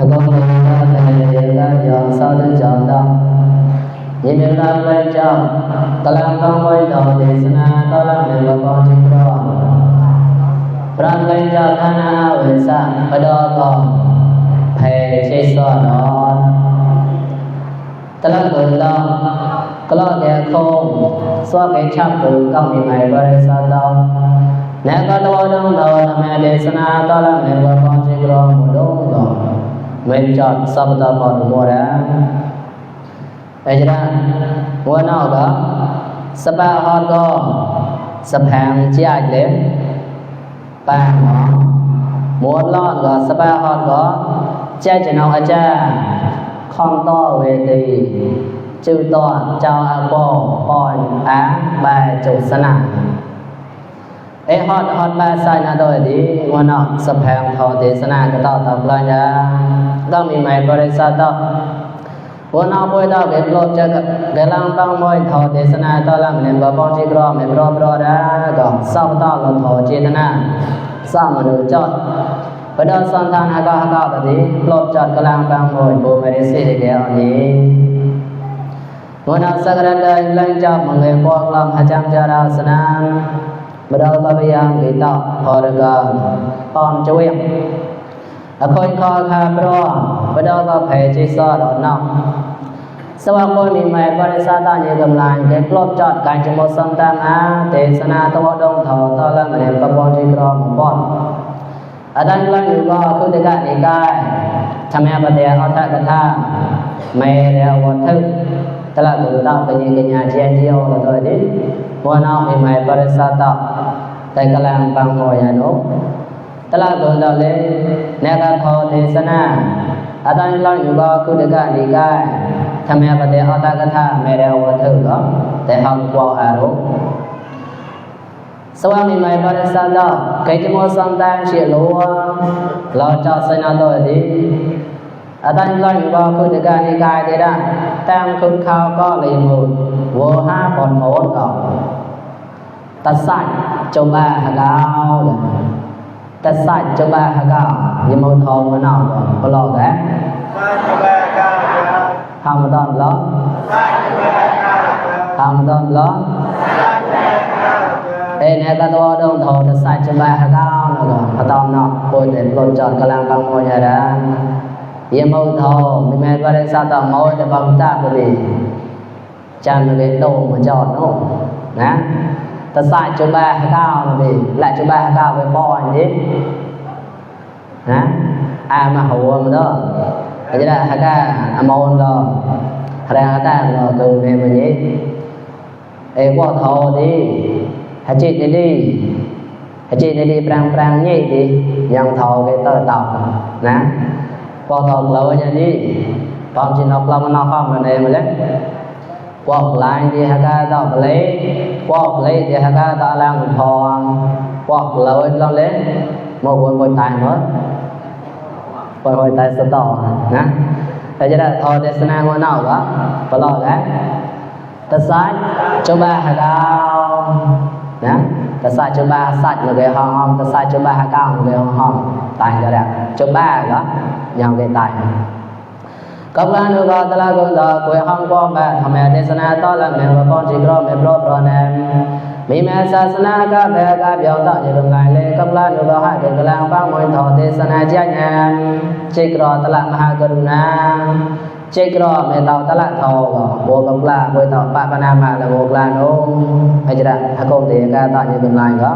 အကုန်လုံးကလည်းရေကရောစောတဲ့ကြောင့်တော့ဒီနေ့လာပဲကြောင့်ကလန်ကောင်းဝိုင်းတော်ဒေသနာတော်လာနေဘကောင်းခြင်းတော်ပရံကိကြဌာနဝိသဘတော်ကောဖေရှိသောတော်တလကုလောကလောကေခုံသောကေချက်ကိုကောင်းနေမှာပဲသာတော်နေကတော်တော်တော်နမေဒေသနာတော်လာနေဘကောင်းခြင်းတော်မလို့တော်မင်းကြောင့်သဗ္ဗတဘောမောရအဲကြတာဘောနောကစပါဟောတော့စပံကြိုက်လေပန်းမောလောကစပါဟောတော့ကြိုက်ကျွန်တော်အကြခေါင်းတော့ဝေတိကျူတော့ကြောင်းအပေါ်ပေါ်အားပဲကျုစနာเอฮอดมาใส่นาโดยดีวันนอกสแพงทอเทศนาก็ต้องตอบเลยนะต้องมีหมายบริษัทต้องวันนอกป่วยต้องเก็บลบจะเกลังต้องมวยทอเทศนาตอนหลังเนี่ยบ่ป้องจิกรอไม่รอบได้ก็เศร้าต้องเราทอเจตนาสร้างมนุษย์จอดประเดิมสันทานหากาแบบนี้ลบจอดกำลังต้องมวยโบไม่ได้เสียเดียวนี้วันนอกสักระดับหลังจากมันเลยพวกเราหาจำจะราสนามบดก็พยายามติดต่อพอแล้วก็พร้อมจะวิ่งคนคอคาบรอบดก็เพจที่ซอดนอกสวัสดิ์มีหมายบริษัทตั้งอยู่กำลังเก็บลบจอดการจมสัมตามอาเทศนาตัวดงทอตอนละมันประปที่กรองบอดอาจารย์กลางอยู่ก็คือในการนิกายทำให้ประเดี๋ยวเอาท่ากระทาไม่เรียววัตถุตลาดตุ่าเป็นยังไงเนี่ยเชียร์เจียวเราตัวนี้วันน้องมีหมายบริษัทต่อแต่กำลังปังโมยานุตลาดตุ่าเลยในการทอเทศนาอาจารย์กลางอยู่ก็คือในการนิกายทำให้ประเดี๋ยวเอาท่ากระทาไม่เรียววัตถุก็แต่ห้องกวาอารมณ์สวัสดิ์มีหมายบริษัทต่อใครจะมาสัมผัสเชี่ยวลัวเราจะใส่หน้าตัวดีอาจารย์กลางอยู่ก็คือในการนิกายเดียร์ตั้งคุณข่าวก็เลยหมดวัวห้าปอนหมดก่อนตัดสายจมบ้าหากาวตัดสายจมบ้าหากาวยังมือทองมันเอาก็รอแกทำมาตอนล้อทำมาตอนล้อเอ้เนี่ยก็ตัวดงทองตัดสายจมบ้าหากาวนะก็พอตอนนอกปวดเด็ดปวดจอดกำลังกังวลอย่างนั้นยังมือทองมีแม่บริษัทต่อมอจะบังตาพอดีจานเลยโตมาจอดโน่นะแต่สายจุบาก้าวนี่และจุบาก้าวไปป้อนนี้นะมาหัวมันด้วยอาจจะได้ฮักก้าอมอนเราอะไรฮักก้าเราคือในวันนี้ว่าทอดีฮัจิตดีฮัจิตดีปรางนี่ดียังทอcái tơ tàuนะพอทองเราอย่างนี้ตอนที่เราเรามันข้ามมาในมาเลยพวกลายที่ฮักก้าต่อไปเลยพวกเลยที่ฮักก้าต่อล่างทองพวกเราเราเล่นโมบุญบนตายหมดบนตายสตอนะแต่จะได้ทอเดสนาหัวหน้าวะตลอดเลยแต่ซ้ายจุบาฮักก้านะแต่ซ้ายจุบาสัตว์เลยห้องแต่ซ้ายจุบาฮักก้าเลยห้องตายก็ได้จุบาก็ยังไม่ตายกำลังดูก็ตลาดกุนดอกคุยห้องป้อมแบบทำให้เทศนาต่อละเมื่อป้อนจิกรอไม่ปลดปล่อยแนมมีแม่ศาสนาก็แบบกับยองต่อจะเป็นไงเลยกำลังดูก็ให้ถึงกำลังฟังมวยทอเทศนาเจ้าแนมจิกรอตลาดมหากรุณาจิกรอไม่ต่อตลาดทอก็โบกำลังโบต่อปะปนามาแล้วโบกลาโน้อาจจะฮักโกเตก็ต่อจะเป็นไงก็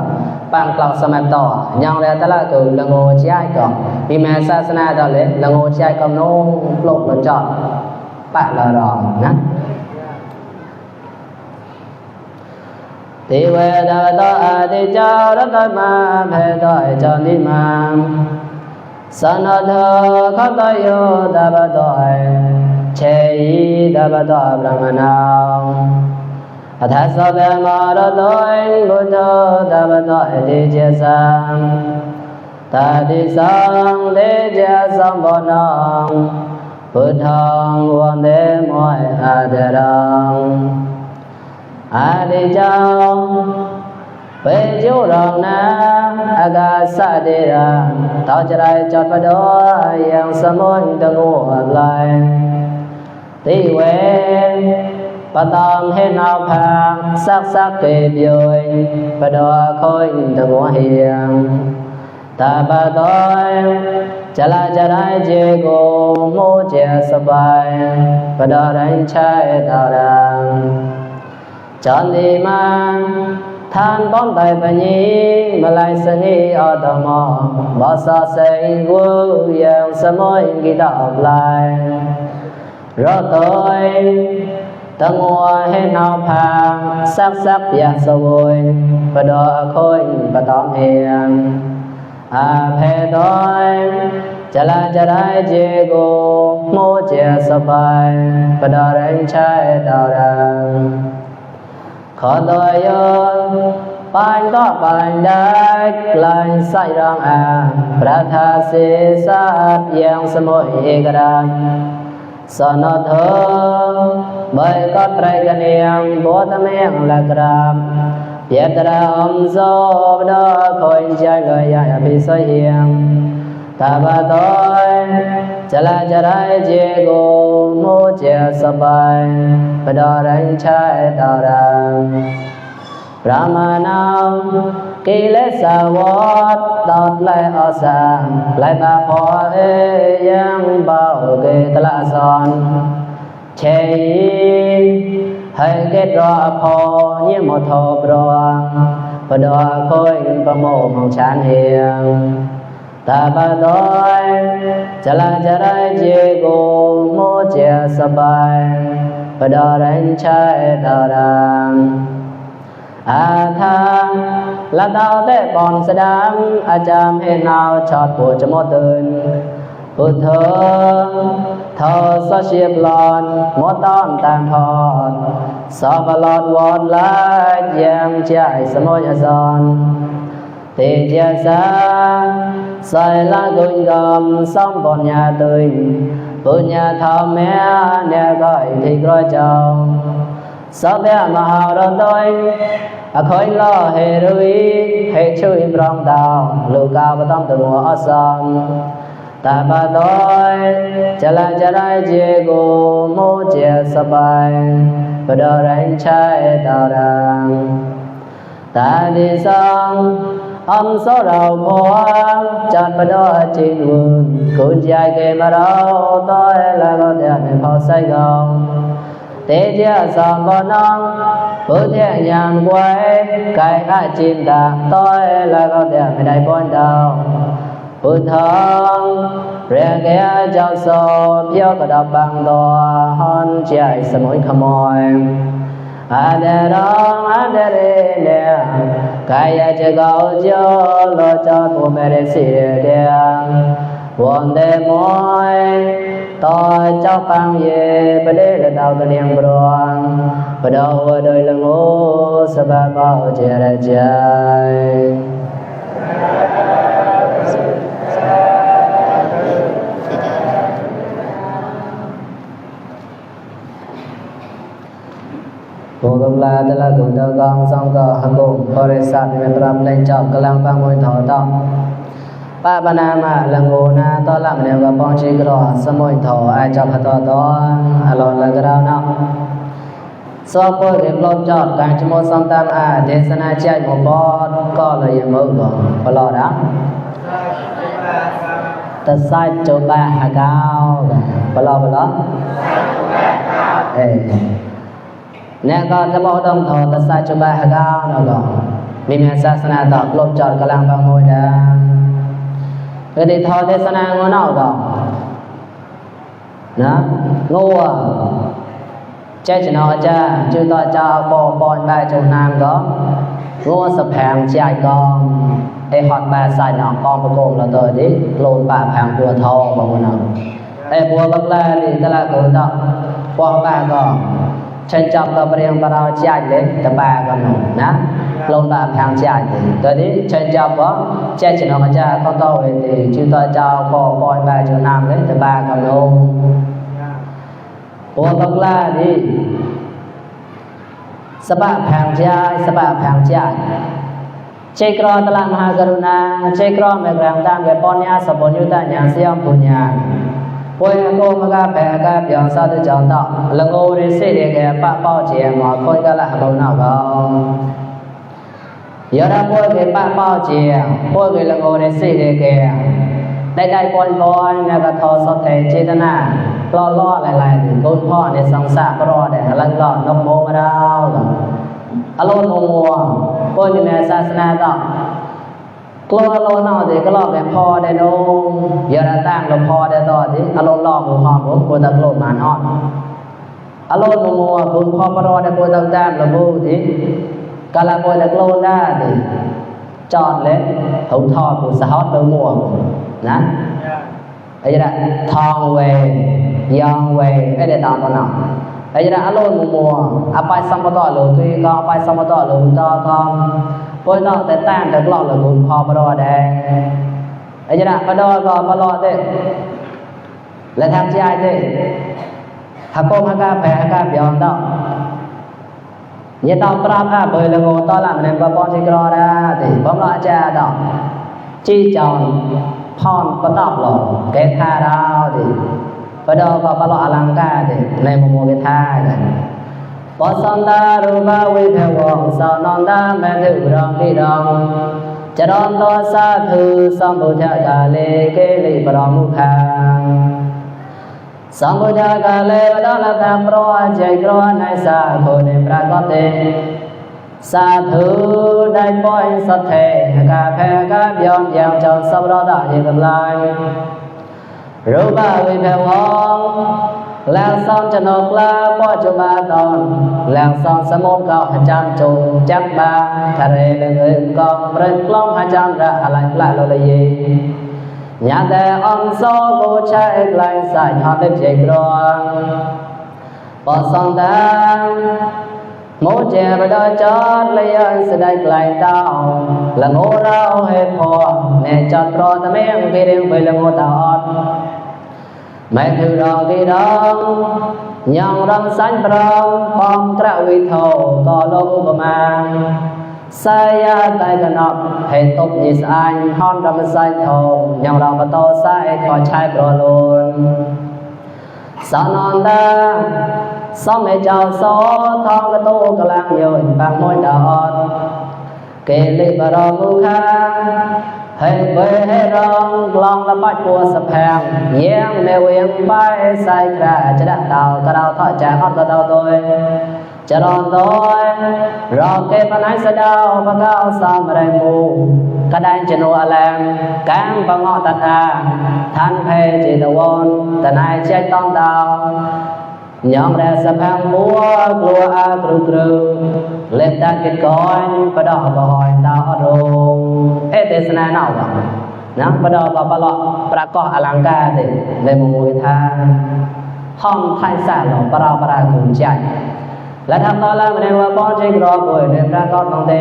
ปังกล่าวสมัยต่อยังแล้วตลาดตัวละโง่ใช่ก็มีแม่ศาสนาต่อเลยละโง่ใช่ก็โน้ปลุกจอดปะละรอนะที่เวดาต่ออาทิเจ้ารัตมาเพต่อจอนิมาสนัดข้าต่อโยดาบต่อเชยดาบต่อพระมนาอัฐสเบมารต่อบุตรดาบต่อดิเจสังตาดิสังดิเจสังบนังพุทธังวันเดมวยอาเดรังอาดิเจ้า เปโยรองนาอากาศเดราเต่าจะได้จอดประดอยยังสมุนตะงัวไหลตีเวนปะตอมเห็นเอาพางสักเก็บย่อยประดอคอยตะงัวเฮียงตาปะตอยจะละจะได้เจโกโมเจสบายประดอได้ใช้ตาดังจอนดีมาทานป้อมไตปญีมาลายสงีอตมอบอสเสงกูยังสมอยกีดอกลายรอตอยตะงัวให้นาวพางสักอยากสวยประดอคอยประตอมเฮียงอาเพดอยจะละจะได้เจโกโมเจสบายประดอได้ใช้ดาวดังขอตัวโยปานก็ปานได้กลายใส่รองอาประทาเสสาดยังสมุยเอกรังสนอเธอใบก็ไตรกันเนียงบัวตะเมียงละกราบเปียตระอมโซบดอคอยใจเลยยาพิสเฮียงตาบะตอยจะละจะได้เจโกโมเจสบายประดอรังใช้ตาดังพระมานาวกิเลสวดตอดไลอสางไลบาพอยังเบาเกตละสอนเชยให้เกตรอพอเยี่ยมทอบรวงประดอคอยประโมมของฉันเฮียงตาบะตอยจะละจะได้เจโกโมเจสบายประดอรังใช้ตาดังอาทางละดาวแต่ปอนสะดังอาจามเห็นนาวชอดปวดจะมดเดินพุทโธทอสเชียบหลอนหมดต้อนตามทอดสอบลอดวอดลายยังใจสมอยสอนติเจสาใส่ละกุญกรรมซ่อมปัญญาตุยปุญญาทอมแม่เนี่ยก็อีกที่กระเจ้าสอบแม่มหาดอนดอยคอยล่อเฮรุยให้ช่วยรองดาวลูกกาวต้องตัวหัวอสมตาบะตอยจะละจะได้เจโกโมเจสบายประดอรังใช้ตาดังตาดีสังอมโซเราพวงจัดประดอจิตวุ่นคุณใจเกมาเราต้อยแล้วก็เดี๋ยวให้พอใส่กองเตเจสองบนองผู้เที่ยงยามไว้ไก่อาจินดาต้อยแล้วก็เดี๋ยวไม่ได้ป้อนดาวพุทธังเรียกแก่เจ้าโสเพียวกระดับบางตัวฮอนใจสมุยขโมยอาเดรองอาเดเรเนียกายจะเกาเจ้าโลจอดผู้ไม่ได้เสียเดียงวันเดมอยต่อเจ้าปังเย่ประเดี๋ยวดาวกันยังบรวงประดาวโดยละงูสบายเบาเจรจายโปรกำลาตะละกุฎกองสองก็หกุมบริษัทในปรับในจอบกำลังปังมวยถอต้องป้าปนามาละงูนาตอลังเนี่ยก็ปองชีกรอสมุยถอไอจอบพะตอตอนอลอนละกราวเนาะสอบเรียบรอบจอดการชมสองตามอาเทศนาใจหมู่บอดก็เลยยังมือก่อนปลอดอ่ะแต่ใส่โจบาหากาวปลอเนี่ยก็จะบอกต้องถอดแต่ใส่โจบาหากาวเนาะก็มีแม่ศาสนาตอบรอบจอดกำลังบางโมยนะก็ได้ทอเทศนางูเนาก็นะงูใจจะนอจะชื่อต่อเจ้าปอปอนใบจงนามก็งูสะแพงใจกองไอฮอตใบใส่หนองกองประโกงเราตัวดิโลนป่าแพงบัวทองบอกว่านั่นไอบัวบักแลนี่ตะละเกิดต่อปอป่าก็ฉันจับตัวเรียงปลาใจเลยตะป่าก็หนุ่มนะลงตาแพงใจตอนนี้ฉันจับว่าใจจะนอจะเข้าต่อเวทีชื่อต่อเจ้าปอปอนใบจงนามเลยตะป่าก็หนุ่มบัวบักลานี่สบะแพงใจสบะแพงใจ Cekro telah maha karuna cekro megrang tam ke ponya sapunyuta nya siam punya Poi aku maka peka piang satu contoh lengo resi de ke pak pau je ma khoi ka la habau na ba Yara poi ke pak pau je poi ke lengo resi de ke dai poi na ka tho so the chetana lo lai kun pho ne sang sa pro de lang lo nok mo ma daoอารมณ์มัวปนอยู่ในศาสนาต่อกลัวโลนเอาสิก็ลอกแบบพอได้ดงอย่าตั้งก็พอได้ต่อสิอารมณ์ลอกผู้พอผมควรตะโกนมานอนอารมณ์มัวคุณพอปรอได้ควรตะแต้มระบุสิกะละควรตะโกนได้สิจอดเลยหุทอผู้สะฮอดมัวนะไอ้จะทองเวยองเวไอ้ได้ตามบ่น่ะไอ้จะอารมณ์มัวอภัยสัมปทานโลตุยก็อภัยสัมปทานโลตอก็ปอยต้องแต่แต้มแต่กลอกละคุณพอปรอได้ไอ้จะปรอก็ปรอเด้และทำใจเด้หากมหากาแผ่หากาเปียนดอกยะตอปราภาเบยละโงตอละมันบ่ปอนสิกรอดาติบ่มลออาจารย์ดอกจี้จอนพรปตอบหลอแกทาดาวติปดอก็ปลออลังกาติในมโมเกทาติปอสันตารูปะวิเทวงสานนตาแมทุรังติรังจรอนตสาธุสัมพุทธกาเลเกลิปรมุขังสัมพุทธกาเลวดาลตะปรใจกรในสาโคในปรากฏเตสาธุได้ปล่อยสัทเทกาแผ่กาย้อนยังเจ้าสัพพะตะเอกำลายรูปะวิเทวงแล้วสอนจนกลาปัจจุบันตอนแล้วสอนสมุทรก็อาจารย์จงจักบาทะเลเลื่อนก็เริ่มกล้องอาจารย์ระอะไรปลาโลเลยญาแต่อมโซกูใช้ไกลสายทอดเล็บเจกรองปอสองดางโมเจบดอจอดเลยยังสดายไกลเต้าละโงเราให้พอแม่จอดรอตะเมงไปเรียงไปละโงตาอดไม่ถือรองที่รองยังรำสันปรองปองกระวิโทก็โลกอุปมาสายาไตกันอบให้ตบยิสอันห้อนรำสันโทยังเราประตูสายขอใช้โปรลุนสานอนตาสองให้เจ้าโซทองกระตูกลางโยนบางมวยดอดเกลิบรอมุขาให้เบยให้ร้องกลองละปัดปัวสะแพงเยี่ยงในเวียงไปใส่กระจะได้เต่ากระดาวทอดแจกอดกระดาวตัวจะรอนตัวรอเก็บนายสะดาวพระเก้าสามแรงมูกระดานจนัวแรงแกงบังอตัดอาท่านเพจิตวนแต่นายใจต้องดาวยอมแรงสะแพงบัวกลัวอากรุกรุเล็บดันกิดก้อนประดอกก็หอยดาวอรงเทศนาเนาะนะประดอกก็ปลอประกอบอลังการเดในมุมวิทาห้องไทยสารหลงปรากุญใจและทำตอนแรกในว่าป้อนใจกรอบป่วยในประกอบตรงเต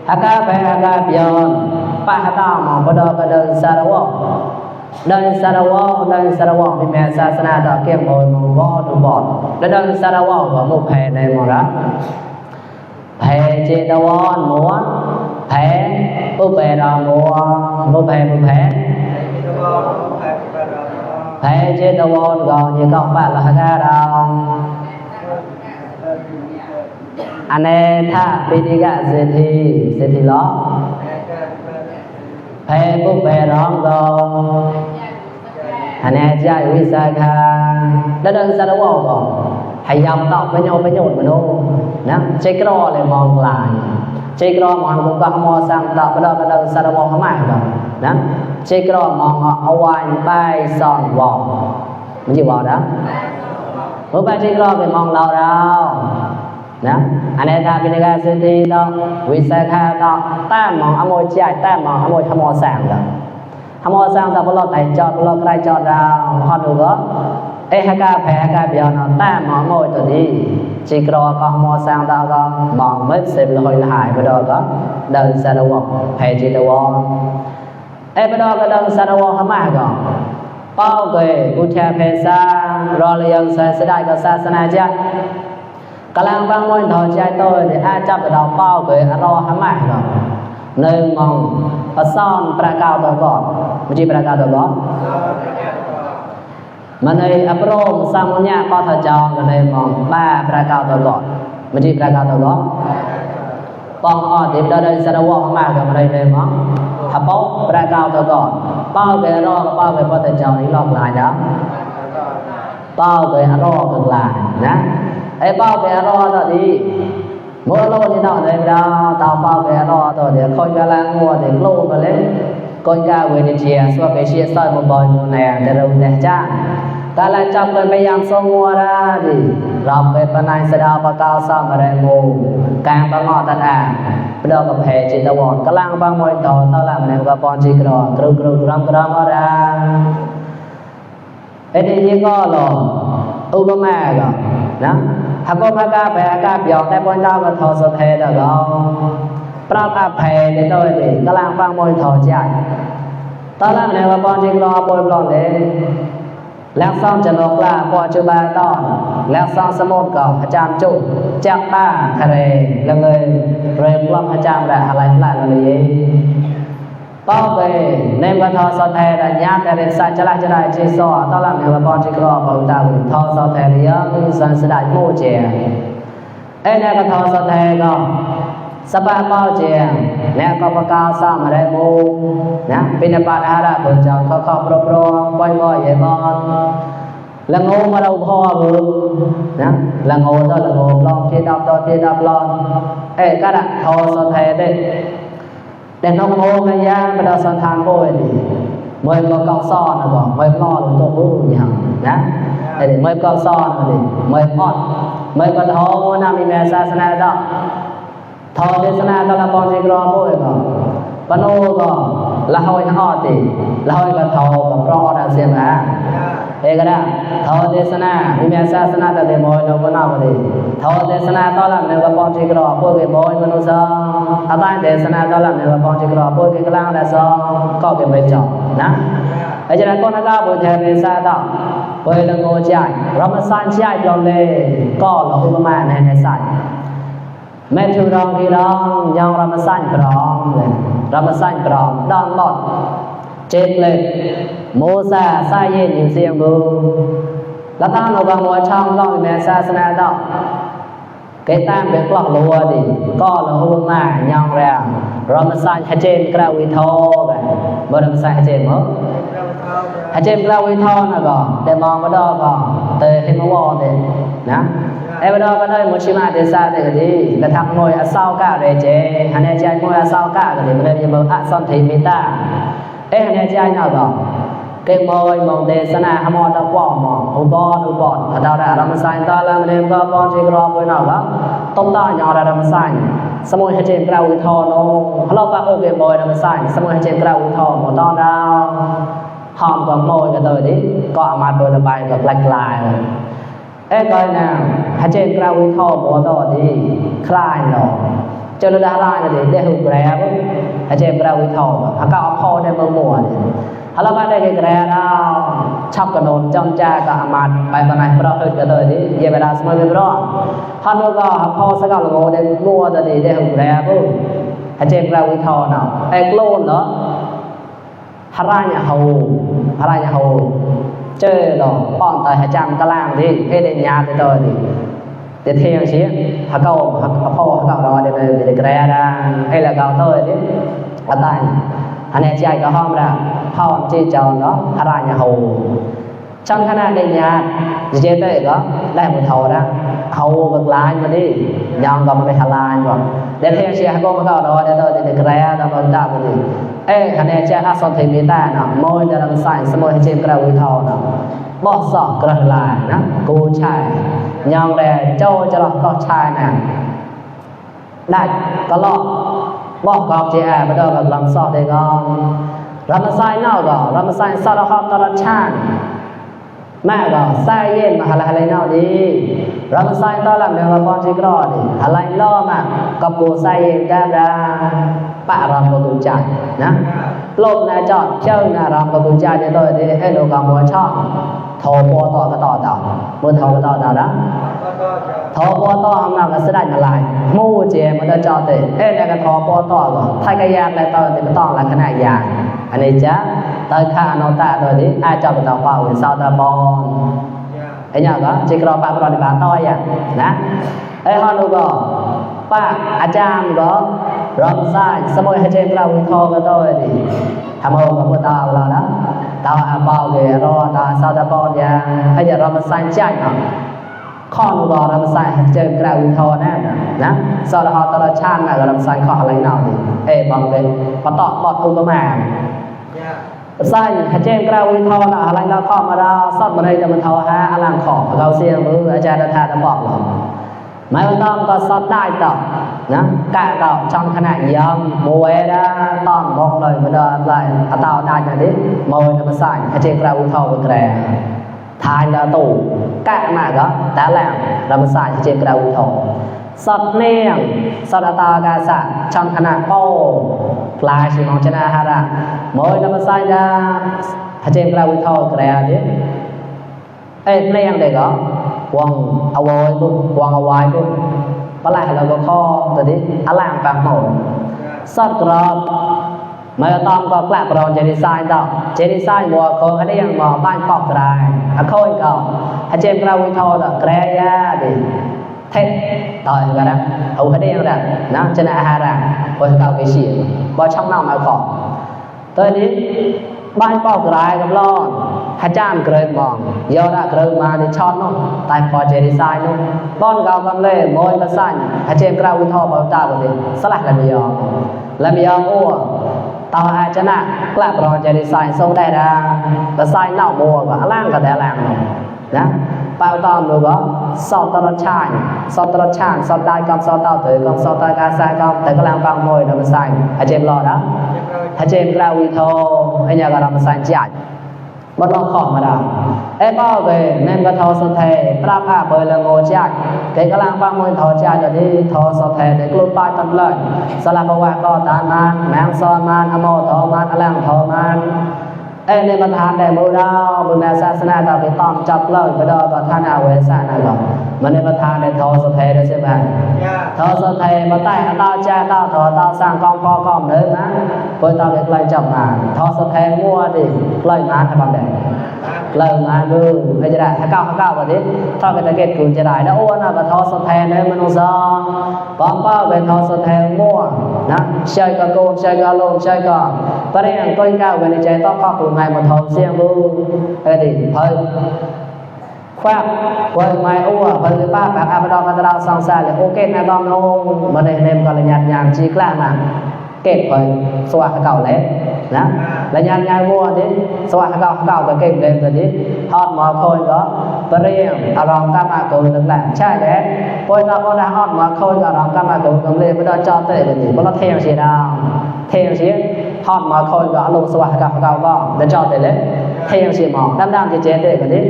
หากาแพ้หากาเปียนป้าหาตามองประดอกก็เดินสารวะเดินสารวะมีแม่ศาสนาตะเก็บโอยมวอดูบอดและเดินสารวะว่ามุแผ่ในมรแผ่เจตวอนมัวแผ่ผู้แผ่ดาวมัวมุแผ่แผ่เจตวอนก่อนยี่ก็บ้านละหากาดาวอันนี้ถ้าปีนี้ก็เศรษฐีล้อแผ่ผู้แผ่ร้องก่อนอันนี้ใจวิสาขาแล้วเดินสารวะก่อนให้ยำตอกไปโยนมาโน่นะเช็ครอเลยมองลายเช็ครอมองกูก็มองสั่งตอกไปแล้วก็เดินสารวะเข้ามาก่อนนะเช็ครอมองเอาไว้ไปซ่อนวอมันจะวอนะเมื่อไปเช็ครอไปมองเรานะอันนี้ถ้าเป็นการสื่อที่ต้องวิสาขาต้องแต้มมองอโมยใจแต้มมองอโมยขโมยสั่งก่อนขโมยสั่งแต่พอเราไต่จอดพอเราใครจอดเราพอดูก็หากาแพ้หากาเบียนแต่หมอโมยตัวนี้จิกรอก็มอสร้างดาวก็มองไม่เสร็จเลยหายไปดอกก็เดินสารวะแพ้จิตวงไปดอกก็เดินสารวะขมาก็เป้าเกยกุเทเพซารอเลียงใส่สดายก็ศาสนาเจ้ากำลังบางวันถอดใจตัวที่อาจับดาวเป้าเกยรอขมาก็ nơi mong ở son pra cao to có mà chỉ pra cao to có mà nơi apro sang nhà có thà chọn cái nơi mong ba pra cao to có mà chỉ pra cao to có bong ở tiếp đó đây sẽ đâu mà cái mà đây nơi mong hấp bốc pra cao to có bao cái bao cái có thà chọn đi lọc lại đó bao cái cực lại nhá ấy bao cái đó thì mỗi lô như nào đây đó tao bao cái đó thì khôi cái lang mua thì lô cái lấy con gà về để chia xóa cái chia soi một bồi một nè để rồi để cha ta lại chọc cái bây giờ xong mua ra thì làm cái bên này sẽ đào bao cao sao mà đây mù càng bao ngọt thật bây giờ gặp hệ chỉ tao bọn cái lang bao mồi tao làm này gặp bọn chỉ đó kêu ram ra cái gì có lo Obama rồi đó hãy có các cái về các biểu tại bọn tao và thọ sự thế đó đó prap áp hệ để tôi thì cái lang bao mồi thọ chạy tao làm này và bọn chỉ lo bồi lon để lẽ xongจะลงลาพอจุบาตอนแล้วxongสมุดก็อาจารย์จุจักบ้าทะเลแล้วเลยเริ่มปล้ำอาจารย์ได้อะไรหลายเลยป้อไปในวันทอสแทนญาติเรศจะละจะได้เจสอตอนหลังในวันปอนจิกรอบ่ตาทอสแทนเยอะสันสดายโมเจไอ้ในวันทอสแทนก็สบายเป้าเจียงและก็ประกาศสร้างอะไรมูนะเป็นปาอาราเปิดจองเขาปรบรองบ่อยๆใหญ่บอลละงูมาเราพ่อบุนะละงูต่อละงูลองเทียดับลองกระดาษทอสแทนแต่น้องโง่กันยาไปเราสันทานโบยดิเมื่อก็เกาซ้อนนะบอกเมื่อพ่อหลวงตัวผู้อย่างนะไอ้เด็กเมื่อก็ซ้อนดิเมื่อพอดเมื่อก็ท้อนามีแม่ศาสนาดอกทอเทศนาตละปอนจิกรอโบยก็ปโนก็ละหอยหอติละหอยก็ทอกับปรอดเสียมาก็ได้ทอเทศนามีแม่ศาสนาแต่เดมอยเราก็น่าบ่ดีทอเทศนาตละในกับปอนจิกรอโบยบ่อยมนุษย์อาตายเทศนาตละในกับปอนจิกรอโบยกลางได้ซอก็เก็บไว้จอนะไอ้ฉะนั้นก็นักบ่แทนเทศนาต่อเปิ้นละโงจ่ายเรามาสร้างจ่ายจอมเลยก็เราอุปมาในใส่แม่ชูรองที่ร้องยังรำสั่นปรองเลยรำสั่นปรองดอนหลอดเจ็ดเลยโมซาซาเย็นอยู่เสียงบูแล้วตั้งเราบังหัวช่องร้องแม่ศาสนาดอกเกตั้งเป็นกล้องรัวดิก็เราหุ้มมายังแรงรำสั่นให้เจนกระวิทอกันบ่รำสั่นให้เจนมั้งให้เจนกระวิทอนะก็แต่มองมาดอกก็เตยให้มาวอเดนะไอ้บ่ดอกก็ได้มุชิมาเดซ่าเด้ก็ดีกระทักมวยอเศร้ากะเรเจหันในใจมวยอเศร้ากะก็ดีบ่ได้มีบ่อะซ่อนทิมิตาหันในใจเนาะก็เกมอยมองเดสนาหมอตะป้อมองอุบอนดาวดารำไซน์ตาลามเนมก็ปอนจิกรอบ่เนาะก็ต้มตาญอรำไซน์สมุยให้เจนกระวิทอโนเราก็โอเคบ่รำไซน์สมุยให้เจนกระวิทอบ่ตอนดาวหอมก็โมยก็เตยดิก็เอามาโดยระบายก็คลายก็นะให้เจนกระวิทอบ่ตอดิคลายเนาะเจอดาราก็ได้หูแกรบให้เจนกระวิทอก็เอาพอได้บ่มัวดิเราก็ได้แกรดาวชอบกระโดดจ้องจ้าก็อามาไปปานไหนเพราะอึดก็เตยดิเยเวลาสมัยเพราะฮันก็พอสักก็ได้มัวตอดิได้หูแกรบให้เจนกระวิทอเนาะโกลนเนาะหารายเฮาเจอดอกป้อนตายหาจำกะล่างดิเฮ็ดได้ญาติตัวดิเดี๋ยวเที่ยงสิหาเก้าพ่อหาเก้ารอเดี๋ยวแกรดาให้ละเก้าตัวดิอะตายอันนี้ใจก็ห้อมละพ่อจีเจ้าเนาะหารายเฮาจังขนาดได้ญาติเจเต้ก็ได้บ่เท่านะเฮาบักลายมาดิยังก็บ่ได้หลายบ่เดี๋ยวเที่ยงสิหาเก้ามาเก้ารอเดี๋ยวแกรดาบ่ตาบ่ดิคะแนนแจ้งอาสอนเทมิตานะมอยจะรำใส่สมอยให้เจมกระวิทอนะบ่สอกกระลายนะกูชายยองแรงเจ้าจะรอก็ชายนะได้ก็ลอกบ่กอบเจแอบ่ได้กับลำซอกได้ก็รำใส่นอกก็รำใส่สารคตระชานแม่ก็ใส่เย็นมาอะไรนอกดีรำใส่ตอนหลังเดี๋ยวมาปอนจิกรอดิอะไรล้อมากับกูใส่เย็นได้บ่ปะรำประตูใจนะลมนะจอดเจ้านะรำประตูใจจะตัวที่ให้เรากำลังชอบโทรปอต่อก็ต่อเมื่อโทรก็ต่อนะ ทอปอตอหมาก็สะได้มาหลายหมู่เจมันจะจอเตเนี่ยก็ทอปอตอก็ถ้าก็ยากแล้วตอนนี้มันต้องลักษณะยากอันนี้จะตาค่าโนตะตัวนี้อาจจะบ่ต้องเป่าซาวตะบอนไอ้เนี่ยก็จิกรอปาปรอนิบาตต่อยนะไอ้ฮอนูก็ป้าอาจารย์ก็รองซ้ายสมัยให้เจมเราวิเคราะห์ก็ต่อยดิทำเอากับบ่ตาแล้วนะตาอาเป่าเกรอตาซาวตะบอนยาให้จะเรามาใส่ใจเนาะข้อนูก็เรามาใส่เจมเราวิเคราะห์แน่นะสอดฮอตระชาติน่ะก็เราใส่ข้ออะไรเนาะดิบังเกปะตอปอดอุปมาใส่ให้เจมกราวิทอนะอะไรเราข้อมาดาซอดมาได้จะมันทอหาอลังขอเราเสียมืออาจารย์ทาจะบอกเราไม่ต้องก็ซอดได้ต่อนะกะต่อช่องขณะยำมวยได้ต้องบอกเลยมาได้อะไรเอาต่อได้อย่างนี้มวยจะมาใส่ให้เจมกราวิทอเป็นแกรทายแล้วตู่กะมาก็แต่แล้วเรามาใส่ให้เจมกราวิทอสอดเนียงสอดตากาสะช่องขณะโป้ปลายชิมองชนะฮาระมวยนำมาใส่ดาพระเจ้ากราวิทอแกรดิเนียงเด็กก็วางเอาไว้ปุ๊บวางเอาไว้ปุ๊บปลายเราก็ข้อตัวนี้อลังปางหมดสอดกรอบไม่ต้องก็กลับรอนเจดีไซน์ต่อเจดีไซน์บัวเขาเขาได้ยังมาบ้านปอกกลายเขาอีกก็พระเจ้ากราวิทอแกรยาดิเทต่อยกันนะเอาให้ได้ยังไงนะชนะฮาระพอเขาไปเชียร์บอช่องน้ำมาขอตอนนี้บ้านปอกรายกับล้อนฮัจจามเกรดมองเยอะละเกรดมาในช็อตนู้นตายพอเจดีไซน์นู้นป้อนเกากำเล่มวยมาสั่นฮัจเจมกราวิทอเบาตาบุตรสลักละมียออ้วต่ออาชนะกลับรอเจดีไซน์ส่งได้ละแต่ไซน์เน่าบัวก็ล่างก็แต่ล่างนะเป่าตอมดูก็สอดตรชานสอดได้กับสอดเต่าถือกับสอดตากาซายกับแต่ก็ล่างฟังมวยนำมาใส่ฮัจเจมรอนะฮัจเจมกราวิทอไอ้เนี่ยก็นำมาใส่จัดบัดลองขอมาได้ป้าเว้แม่ก็ทอสเทปราภาเบลโงจักแต่ก็ล่างฟังมวยทอจัดจะที่ทอสเทในกลุ่มปลายตันเลยสลับว่าก็ตานมันแมงซอนมันอโมทอมันอลังทอมันในประธานได้บูดาวบุญแม่ศาสนาเราไปต้องจับเลิกไปดอประธานอาเวสานะก่อนมันในประธานได้ทอสเทด้วยใช่ไหมทอสเทมาใต้ตาแจ้ตาถอตาสร้างกองพอกองเดิมนะเปิดตาเป็นไกลจับมาทอสเทมั่วดิไกลมาทำแบบไหนไกลมาดูไม่จะได้ถ้าเก้าวันนี้ถ้าเป็นตะเกียบคุณจะได้แล้วอ้วนก็ทอสเทในมนุษย์ปอมเป้าเป็นทอสเทมั่วนะใช่ก็โกงใช่ก็ลงใช่ก็ประเด็นก้อยก้าวในใจต้องข้อคุณngày một thầu riêng luôn thì hơi khoác quay mai hơi cái ba bạn abadon người ta sang xa là ok này con nó mà đây em còn là nhạt nhàng chi lạ mà kẹp rồi xoa cầu lấy đó là nhạt mua thế xoa cầu cái kẹp lên rồi đi hot mà thôi đóประเดี๋ยวอารมณ์กำมาโกนนั่นแหละใช่แล้วพอเราได้ฮอดมาโคนอารมณ์กำมาโกนตรงนี้ไม่ได้จอดเตะเลยเพราะเราเที่ยวเสียดาวเที่ยวเสียฮอดมาโคนก็อารมณ์สว่างกับเราก็ได้จอดเตะเลยเที่ยวเสียหมอกดำๆเจ๊เตะกันนี้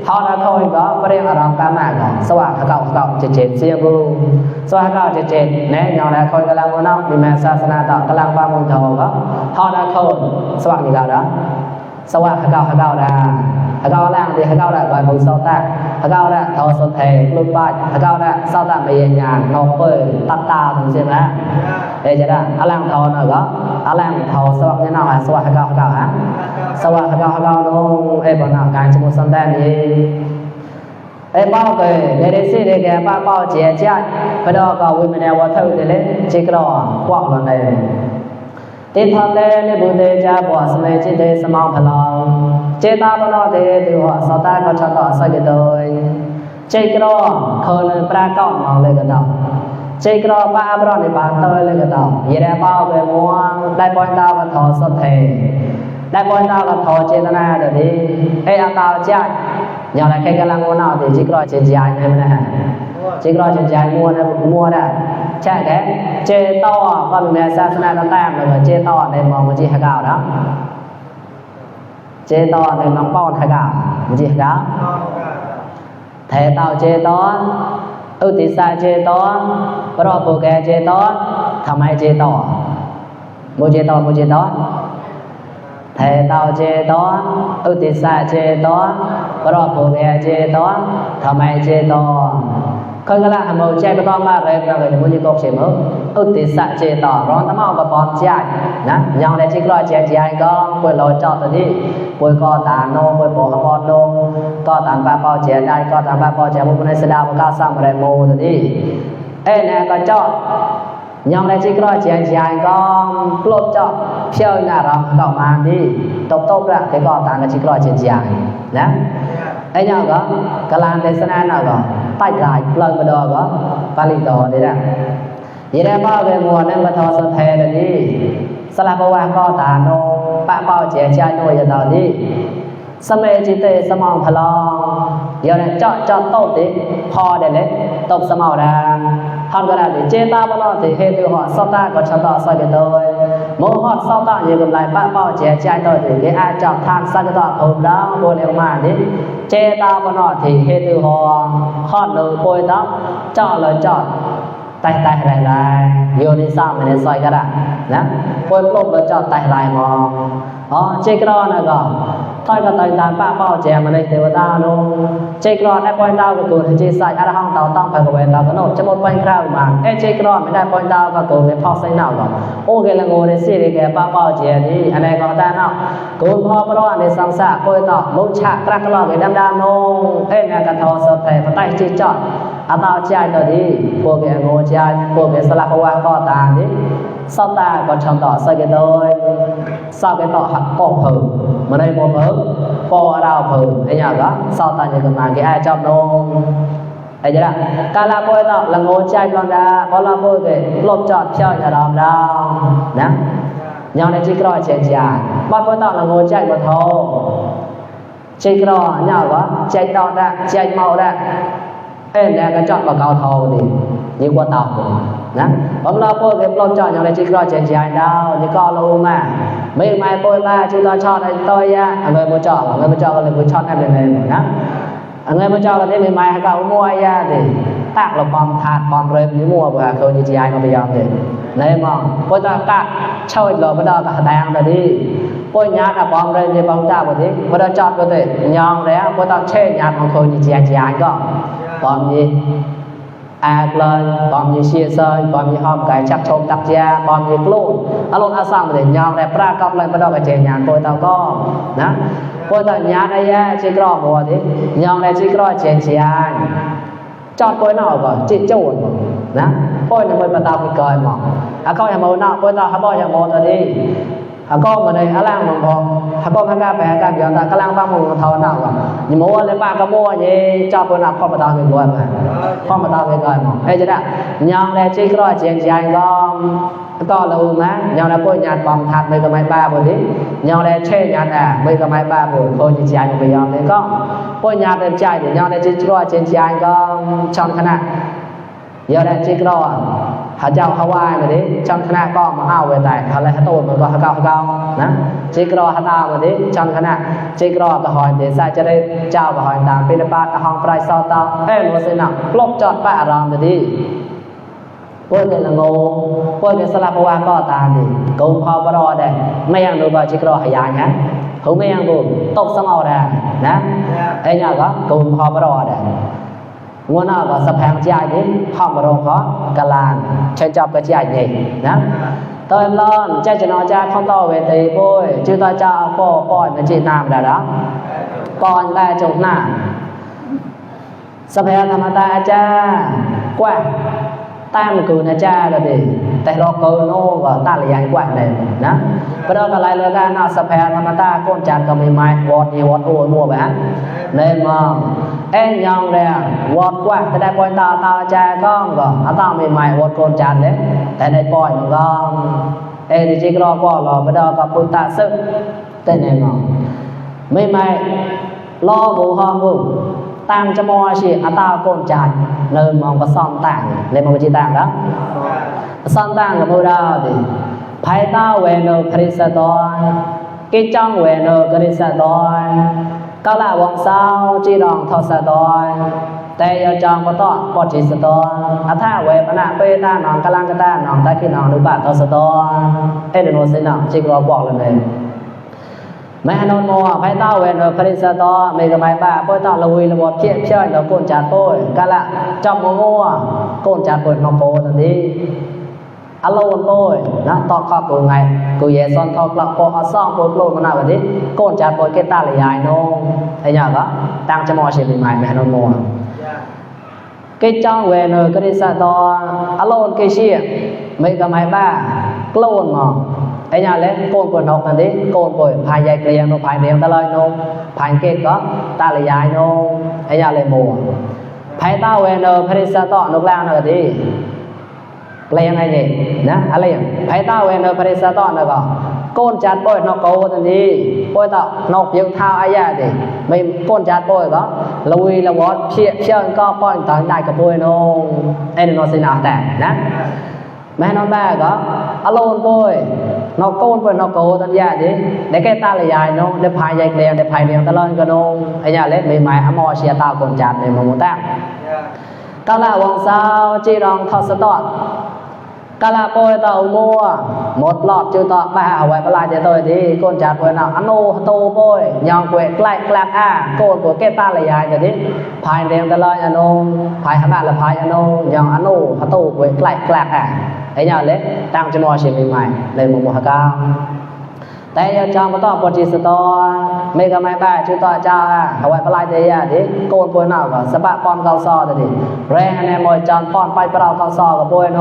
ฮอดมาโคนก็ประเดี๋ยวอารมณ์กำมาก็สว่างกับเราเจ๊เสียบูสว่างกับเจ๊แน่ยอนแล้วคนกำลังวันนั้นมีแม่ศาสนาต่อกำลังฟังมงคลก็ฮอดมาโคนสว่างอยู่แล้วสว่างกับเราได้เขาล่างที่เขาได้ไปบุญเสาตาเขาได้ทอสเทลูกบ้านเขาได้เสาตาไม่ยันยานนกเปิดตัดตาถึงใช่ไหมจะได้อลังทอหน่อยก็อลังทอสว่างเนี่ยหน่อยสว่างเขาฮะสว่างเขาโน้บนหน้าการชมุสันแดนนี้เป้าเกยเด็กสิเด็กป้าเป้าเจี๊ยจ้าไปดอกก็วิ่งมาแนววัดเท่าเดิมจิกรอควักลงในติดทำเล่นบุญเดชาบัวสมัยจิตเดสมองพลังเจตาบนอเดดูหัวสตาเขาชอบสักโดยเจกรอคนปรากฏมองเลยก็ต้องเจกรอป้าบรอนในบ้านเตยเลยก็ต้องยีแดเป้าไปม่วงได้ปอยตากับทอสเทได้ปอยตากับทอเจตนาเดี๋ยวนี้อาตาจ้าอย่างไรใครกำลังง่วงนอนที่เจกรอเจจายนั่นนะฮะเจกรอเจจายมัวได้ใช่แค่เจโต้ก็มีแม่ศาสนาแต้มเลยเจโต้ในมองมันจีฮกาวนะเจโต้ในน้องป้อนฮกาวมันจีฮกาวเทเต้าเจโต้อุติสาเจโต้ปรอโปแกเจโต้ทำไมเจโต้โมเจโต้เทเต้าเจโต้อุติสาเจโต้ปรอโปแกเจโต้ทำไมเจโต้ khơi cái là màu che cái to mà rệp là người muốn như cốc chỉ mơ ước thì sạ chế tỏ rón tấm màu và bọt chạy nè nhau này chỉ coi che chạy con quay lối cho tôi đi quay co tàn nô quay bộ hấp bọt nô co tàn ba bao che đây co tàn ba bao che một bên sẽ đào một cao sang một đại mô tôi đi ê nè con cho nhau này chỉ coi che chạy con lột cho chơi nhà rong cậu màn đi tốc tốc ra cái co tàn là chỉ coi che chạy nè ê nhau có cái làm thế nào nào có tay lại lần mà đồ có pali đồ đấy nè vậy đó bao về mùa nên mà thọ sơn thề rồi đi sao là bao co tàn nô ba bao trẻ trai nuôi cho tao đi sao mẹ chỉ tê sao mong phật lo giờ này cho tốt đi ho để lấy tốt sao màu ra thằng cái này để chế ta bao lo thì hệ từ họ sau ta có cho tao sai cái tôi mỗi họ sau ta như lại ba bao trẻ trai tôi thì cái ai chọn than sai cái tao hôm đó vô liệu mà đi chế ta bao lo thì hệ từ họ nở bôi đó cho lời chọn tay lại vô đi sao mình xoay cái đó nè bôi lốp lời chọn tay lại mà chế cái đó này có thôi cái tay tàn ba bao trẻ mà đây đều ta luôn chế cái đó đã quay tao cái cổ thì chế sai ởห้องtaoต้องphải cái tao cái nốt cho một quanh khao mà chế cái đó mìnhได้ quay tao cái cổ mình phao say nào rồi ô cái là ngồi để xí cái ba bao trẻ đi anh này có ta nào cổ phao cái đó này sang xạ quay tao mỗi chạc cái đó cái đam nông này cái thò sờ thề và tay chế chọn tao chạy rồi đi cô cái ngồi chạy cô cái sala qua co tàn đi sau ta còn trong tỏ sai cái đôi sau cái tỏ hạt cọp hử mà đây một hử po đào hử cái nhà đó sau ta như cái mà cái ai trong đâu thấy chưa ạ cả là cô tỏ là ngồi chạy còn ra có là cô cái lột chọt chơi nhà đòn đâu nè nhau này chỉ coi chạy chạy bắt cô tỏ là ngồi chạy một thầu chạy coi nhau đó chạy đòn ra chạy màu ra nè cái chọn vào cao thầu thì như qua tàu nè bấm lo cô cái lột chọn nhau này chỉ coi chạy chạy đâu như con lâu mà mấy mai cô ta chúng ta chọn này tôi người mua chọn là người chọn em này nè người mua chọn là thế mấy mai hai cậu mua thì tạc là bom thạt bom rơm như mua và không như chị ai mà bây giờ thì này mà cô ta cắt chơi rồi bắt đầu cả đàn rồi đi cô nhát là bom rơm như bom ta rồi đi bắt đầu chọn có thể nhon đấy cô ta chơi nhát mà không như chị ai có bom gì lên bom như chia sơi bom như hôm cái chắc trông tắc gia bom như luôn luôn sang để nhon để pra cặp lên bắt đầu cái chơi nhát cô ta có nè cô ta nhát đây chỉ có một thì nhon này chỉ có chơi ai chọn cô nào có chỉ chọn nè cô này mới bắt đầu cái còi mà coi hàng màu nào cô ta hàng bao hàng màu rồi đi có mà đây lang mà có hàng ga bè ga biển ta cái lang băng một thầu nào nhưng mà mua lấy ba cái mua gì cho cô nào không bắt đầu cái còi mà không bắt đầu cái còi mà đây chứ đã nhon này chỉ có chuyện dài có lâu mà nhon này cô nhạt bom thạt mấy cái máy ba rồi đi nhon này chơi nhạt mấy cái máy ba rồi cô chỉ dài bây giờ thì có cô nhạt đẹp trai thì nhon này chỉ có chuyện dài có trong khả năng giờ đây chỉ cóหาเจ้าฮาวายมาดิจันคณะก็มาเอาไว้แต่อะไรฮะโตมันก็ฮะเก้านะจิกรอฮะตามาดิจันคณะจิกรอก็หอยเดซ่าจะได้เจ้าก็หอยตามเป็นบาทห้องปลายซอตาโมสินะลบจอดป้ารามมาดิพวกเนี่ยละงงพวกเนี่ยสลับว่าก็ตามดิกูพอบ่รอได้ไม่ยังดูว่าจิกรอหายาฮะเขาไม่ยังดูตกสมอได้นะไอ้เนี่ยก็กูพอบ่รอได้ngôn nào có sập hàng chạy đi không có đâu khó cả làng chơi chọc cái chạy nhỉ nè tôi lon chơi cho nó cha không to về tì bôi chứ tôi cho phô bôi nó chỉ làm là đó còn ta chụp nè sập hàng làm ta cha quạ ta một cừu là cha rồi thì tại lo cơ nô và ta là dạng quạ này nè bây giờ lại là cái nào sập hàng làm ta con chặt có mình mai vọt nhiều vọt ôi mua bán nên mà em nhong đây vọt qua tại đây point tao cha con rồi tao mình mày vọt con chặt đấy tại đây point con em thì chỉ có rồi bây giờ có phụ ta sức tên này mà mình mày lo bù hòm bù tăng cho mua gì tao con chặt nơi mà có son tảng lên mà chỉ tảng đó son tảng là mua đâu thì phải tao về nơi Christon cái trong về nơi Christon các là vòng sao chỉ đòn thọ sa đôiแต่ยองบ่ตอปอจิสตอถ้าเวปนะเปตานองกะลังกะตานองตะคินองนุบะตอสตอเอเดโนเซนะจิกอบอกเลย Mẹ non mò phải tao về rồi phải sao to mày cái mày bà phải tao lùi là một chuyện chơi nó côn chặt tôi cả là trong mò mua côn chặt tôi nó bồ thật đi alo tôi nó to khó của ngày của về son to lọc của son của lô mà nào vậy đi côn chặt tôi cái ta là dài nó thấy nhở đó tăng cho mò chuyện mày mẹ non mò cái trong về rồi cái đi sao to alo cái gì mấy cái mày bà clone màไอ้ญาเล็กโกนปวดนกนั่นดิโกนปวดภายใหญ่เกลียงโนภายเรียงตะลอยโนภายเกตก็ตาละยายโนไอ้ญาเลยโมภายตาเวเนอร์พริสตอนกลางน่ะดิเกลียงไอ้นี่นะอะไรอย่างภายตาเวเนอร์พริสตอนน่ะก็โกนจัดปวดนกโกนั่นดิปวดตานกยึงเท้าไอ้ญาดิไม่โกนจัดปวดก็ลุยละวอดเชี่ยเชี่ยก็ป้อนตอนได้กับปวดโนไอ้โนสินาแต่นะแม่น้องแม่ก็อารมณ์ป่วยnó côn với nó cố tân gia đi để cái ta là dài nó để phai dây đèn để phai đèn ta lên cái nó anh nhà lấy mày ám mò xe tao còn chặt để mà muốn ta các là hoàng sao chỉ rong thọ sơ tọt các là bôi tàu mua một lọt chưa tọt ba ở ngoài lại để tôi đi con chặt với nào ăn ô tô bôi nhong quẹt lại lạc côn của cái ta là dài rồi đi phai đèn ta lên anh ô phai hả bạn là phai anh ô nhong ăn ô tô quẹt lại lạcไอ้ญาเล็กตั้งจมอเชียงใหม่เลยมุมหักาแต่ยาจอมต่อปจิสตอเมกะไม้บ้าชื่อต่อเจ้าเอาไว้ปลายเดียดิโกนปวยนาวก็สะบะปอนเกาซอดิแรงแนมอยจอนปอนไปเปล่าเกาซอกับปวยโน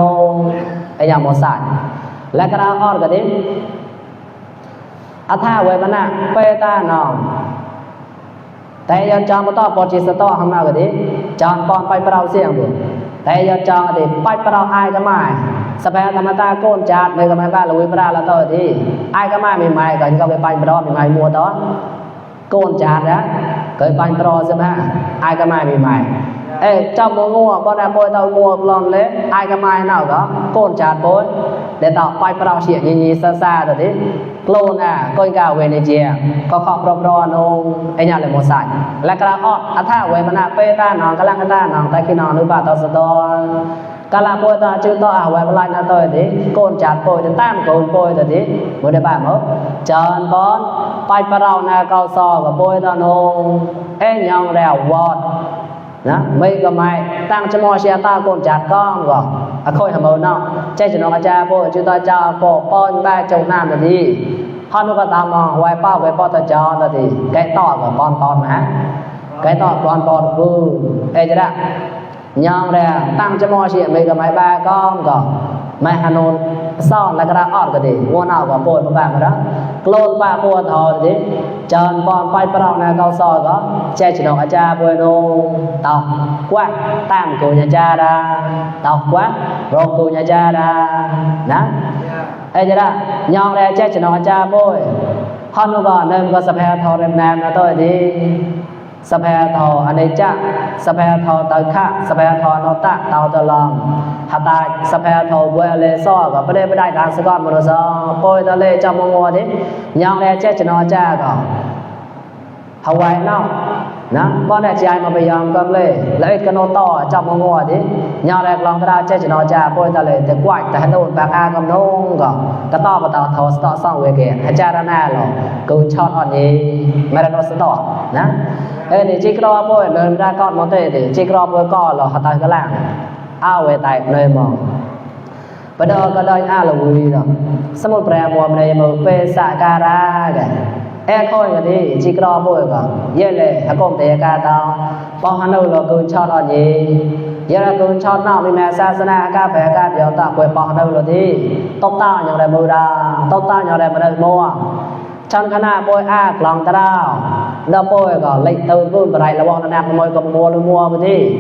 ไอ้ญาหมดสายและกระอ้อนก็ดิอาท่าไว้มันน่ะเปตานองแต่ยาจอมต่อปจิสตอหำนาก็ดิจอนปอนไปเปล่าเสียงบุแต่ยาจองดิไปเปล่าอายก็ไม่สเปรธรรมตาโกนจัดเมกะไม้บ้าลุยปลาละต่อที่ไอ้ก็มาใหม่ๆก็ก็ไปปลอใหม่ๆมัวตอนโกนจัดนะเคยไปปลอใช่มั้ยไอ้ก็มาใหม่ๆเจ้าบ่งัวบ่ได้บ่เตางัวปลอนเลยไอ้ก็มาเนาะก็โกนจัดบ่ได้ต่อไปปลอเสียยีๆซ่าๆตัวนี้โกนก้อยกาเวเนเจียก็ขอบรอๆนงไอ้ญาเลยบ่ใส่และกระออดอะท่าเวมนะเปตานองกะลังกะตานองตะคินองนึปาตอสตอกาลาโปตาชื่อต่อไว้เวลานาตัวดิโกนจัดโปจะตามโกนโปตัวดิบ่ได้บ้ามั้งจอนบอนไปปะเรานาเกาซอกับโปตอนงยองแล้ววอดนะไม่ก็ไม่ตั้งจมอเสียตาโกนจัดก้องก็ค่อยหาบ่เนาะใจจะนองอาจารย์โปชื่อต่อเจ้าโปป้อนบ้าจงน้ำตัวดิพอนก็ตามมองไว้เป้าไว้ป้อตะจอตัวดิไก่ต่อก็ป้อนนะไก่ต่อป้อนกูจะได้nhong ra tăng cho mò chuyện mấy cái máy ba con có máy Hà Nội son là cái đó ọt cái gì mua nào có bồi của bạn đó clone ba bùa thò thì tròn bòn bay vào này cao soi có che chỉ đồng cha bồi nô tàu quá tam của nhà cha ra tàu quá rồi của nhà cha ra đó ấy chứ đó nhong ra che chỉ đồng cha bồi hơn nữa còn nên có sập hè thò đêm nam là tôi điสภาทออเนจสภาทอตะคะสภาทอนตะตาวตะลองหตาสภาทอบัวเลซอก็บ่ได้ทางสกอตมโนซอปอยตะเลจอมงอดิยองแลเจจนอจ้าก็ฮาวายนอกนะบ่ได้ใจมาไปยอมกันเลยแล้วกะโนต่อจอมงอดิยองแลลองตะเจจนอจ้าปอยตะเลแต่กวายแต่โนนปากอากำนงก็กะต่อบ่ตอทอสตอซ่องเวเกหจารณาหรอกูชอดอ่อนนี้มารโนสตอนะthì chỉ có bôi nơi ra con món thế thì chỉ có bôi con là họ tay cái làng ao về tại nơi mòn bây giờ có đây là vui rồi xong một bè mùa này mà pe xạ ca ra kìa khôi cái đi chỉ có bôi cả dễ lệ hả công tế ca tao bao hắn đâu là cứ cho nó gì giờ là cứ cho nó bị mẹ sa sana ca phải ca biểu ta quay bao hắn đâu là đi tóc tao nhỏ này mưa ra tóc tao nhỏ này mà đây mua chân khăn à bôi lòng ta đào đó bôi có lệnh từ vươn vào đây là bọn nó môi cầm mua với đi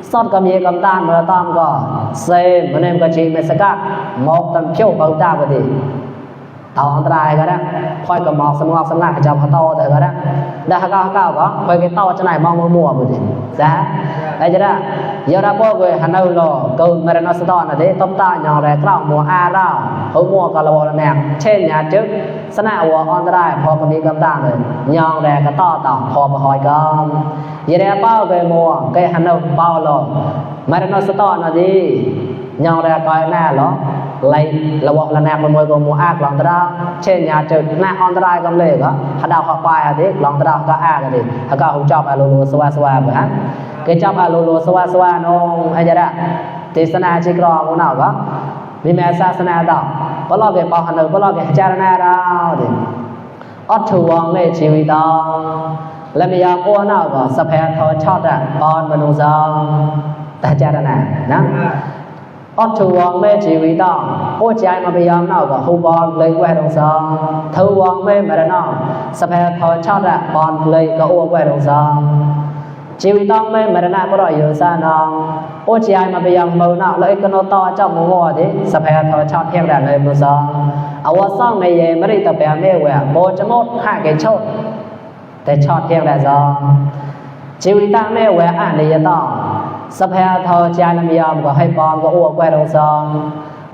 sót cầm gì cầm tan mà tam có xem mà em có chị mẹ sẽ cắt một tầm chiếu vào ta với đi tao anh trai cái đó khôi cầm mọc xâm lại cho họ to tới cái đó đã cao có khôi cái to cho này mong mua với đi giá đây chứ đó giờ đã bôi về hắn đâu rồi câu mà nó sẽ to là thế tóc ta nhỏ này cạo mùa rau hữu mua còn là bọn nè trên nhà trước sân nào của anh traiพอcầm đi cầm tan rồi nhỏ này cái to taoพอmà hỏi con giờ đây bao về mùa cái hắn đâu bao rồi mà nó sẽ to là gì nhỏ này coi nè nó ไล่ระบบระแนกมวยก็มัวอากลองตราเช่นอย่าเจอหน้าอันตรายกันเลยก็ถ้าดาวเข้าไปอ่ะดิลองตราก็อากดิถ้าก็ฮู้จับอะโลโลสวาบ่ฮะก็จับอะโลโลสวาน้องไอ้จะได้เทศนาจิกรอมื้อน่ะก็มีแม่ศาสนาดอกบ่รอแกปอหันบ่รอแกพิจารณาดาวดิอัตถวงในชีวิตดองและมียามอ้วนน่ะก็สะแพททอชอดอ่ะปอนมนุษย์ซองแต่พิจารณานะอัตถวงในชีวิตดองโอ้ใจมาพยายามน่ะก็ฮู้บอลเลยแว่ดงซองทวงไม่มาแล้วน่ะสะแพททอชอดอ่ะปอนเลยก็อ้วกแว่ดงซองชีวิตต้องไม่มรณะก็รออยู่ซะน้องโอ้ใจมาพยายามเมาน่ะเลยก็นต่อเจ้ามัวดิสะแพททอชอดเทียบได้เลยมื้อซองเอาว่าซ่องในเยไม่ได้ตะแปะเมฆแหวะโบจะหมดหาแกโชดแต่ชอดเทียบได้ซองชีวิตตั้งเมฆแหวะอ่านในยะต้องสะแพททอใจนำยอมก็ให้ปอนก็อ้วกแว่ดงซอง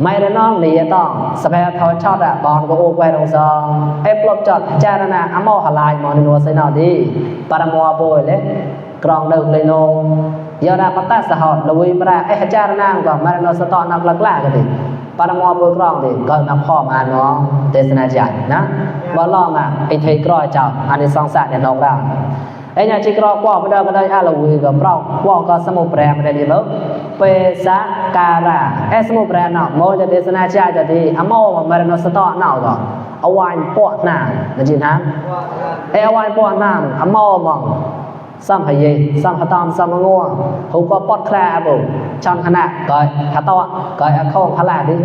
ไม่ได้น้องในยะต้องสะแพททอชอดอ่ะปอนก็อ้วกแว่ดงซองไอ้ปลบจอดจารณะอโมหลายมอนิโนไสนอดีปรมัวโปยเลยกรองเดิมเลยโนยอดาปตัสสหดลวิปราจารณะก็มารโนสตอนักลักๆกันดิปรมัวโปยกรองดิก็นำพ่อมาน้องเทศนาใจนะบ่ลองอ่ะไอ้เทกรอยเจ้าอานิสงส์เนี่ยนอกราไอ้ญาจิกรอกว่าบ่ได้อาลวิก็เปล่าว่าก็สมุแปรบ่ได้ดิบ่เปสะการะไอ้สมุแปรเนาะโมจะเทศนาใจจะดีอโมมารโนสตอเนาก็เอาไว้ปอดหน้านะจินะไอ้เอาไว้ปอดหน้าอโมมองสัมภเยสัมภตามสัมงัวฮูก็ปอดแคลบ่จังขณะก็หะตอก็เข้าพลาดิ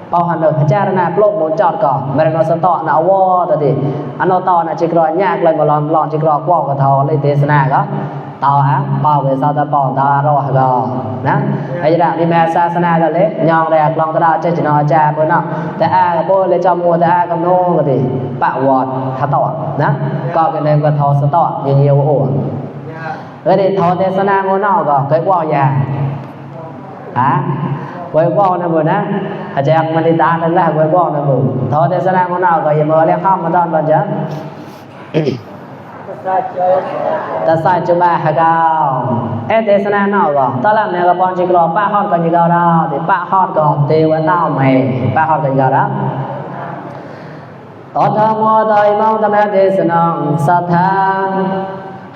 เป่าหันเด้อพิจารณาโลกหมดจอดก็มรณสตอนะวตะดิอันตอนะจิกรอยากเลยบ่ลองจิกรอกว่าก็ทอเลยเทศนาก็ต่อฮะเป่าเวสาตะปอตารอก็นะไอ้ละมีแม่ศาสนาก็เลยยองแรกลองตราเจจนอจาเพิ่นเนาะแต่อาก็บ่เลยจอมัวแต่อาก็โนก็ดิปะวอดหะตอนะก็เป็นเนมก็ทอสตอเยียวโอrồi thì thọ thế sana ngô nào có cái quao già hả quay quao này buồn á à chàng mà đi ta nên là quay quao này buồn thọ thế sana ngô nào có gì mà lên không mà đón vào chứ ta sai cho ba hà cao thế sana nào có ta làm này có bọn chỉ có ba hot còn gì cao đâu thì ba hot còn tiêu ở nào mày ba hot còn gì cao đó ở thăm mua đời mong ta mẹ thế sana sát thang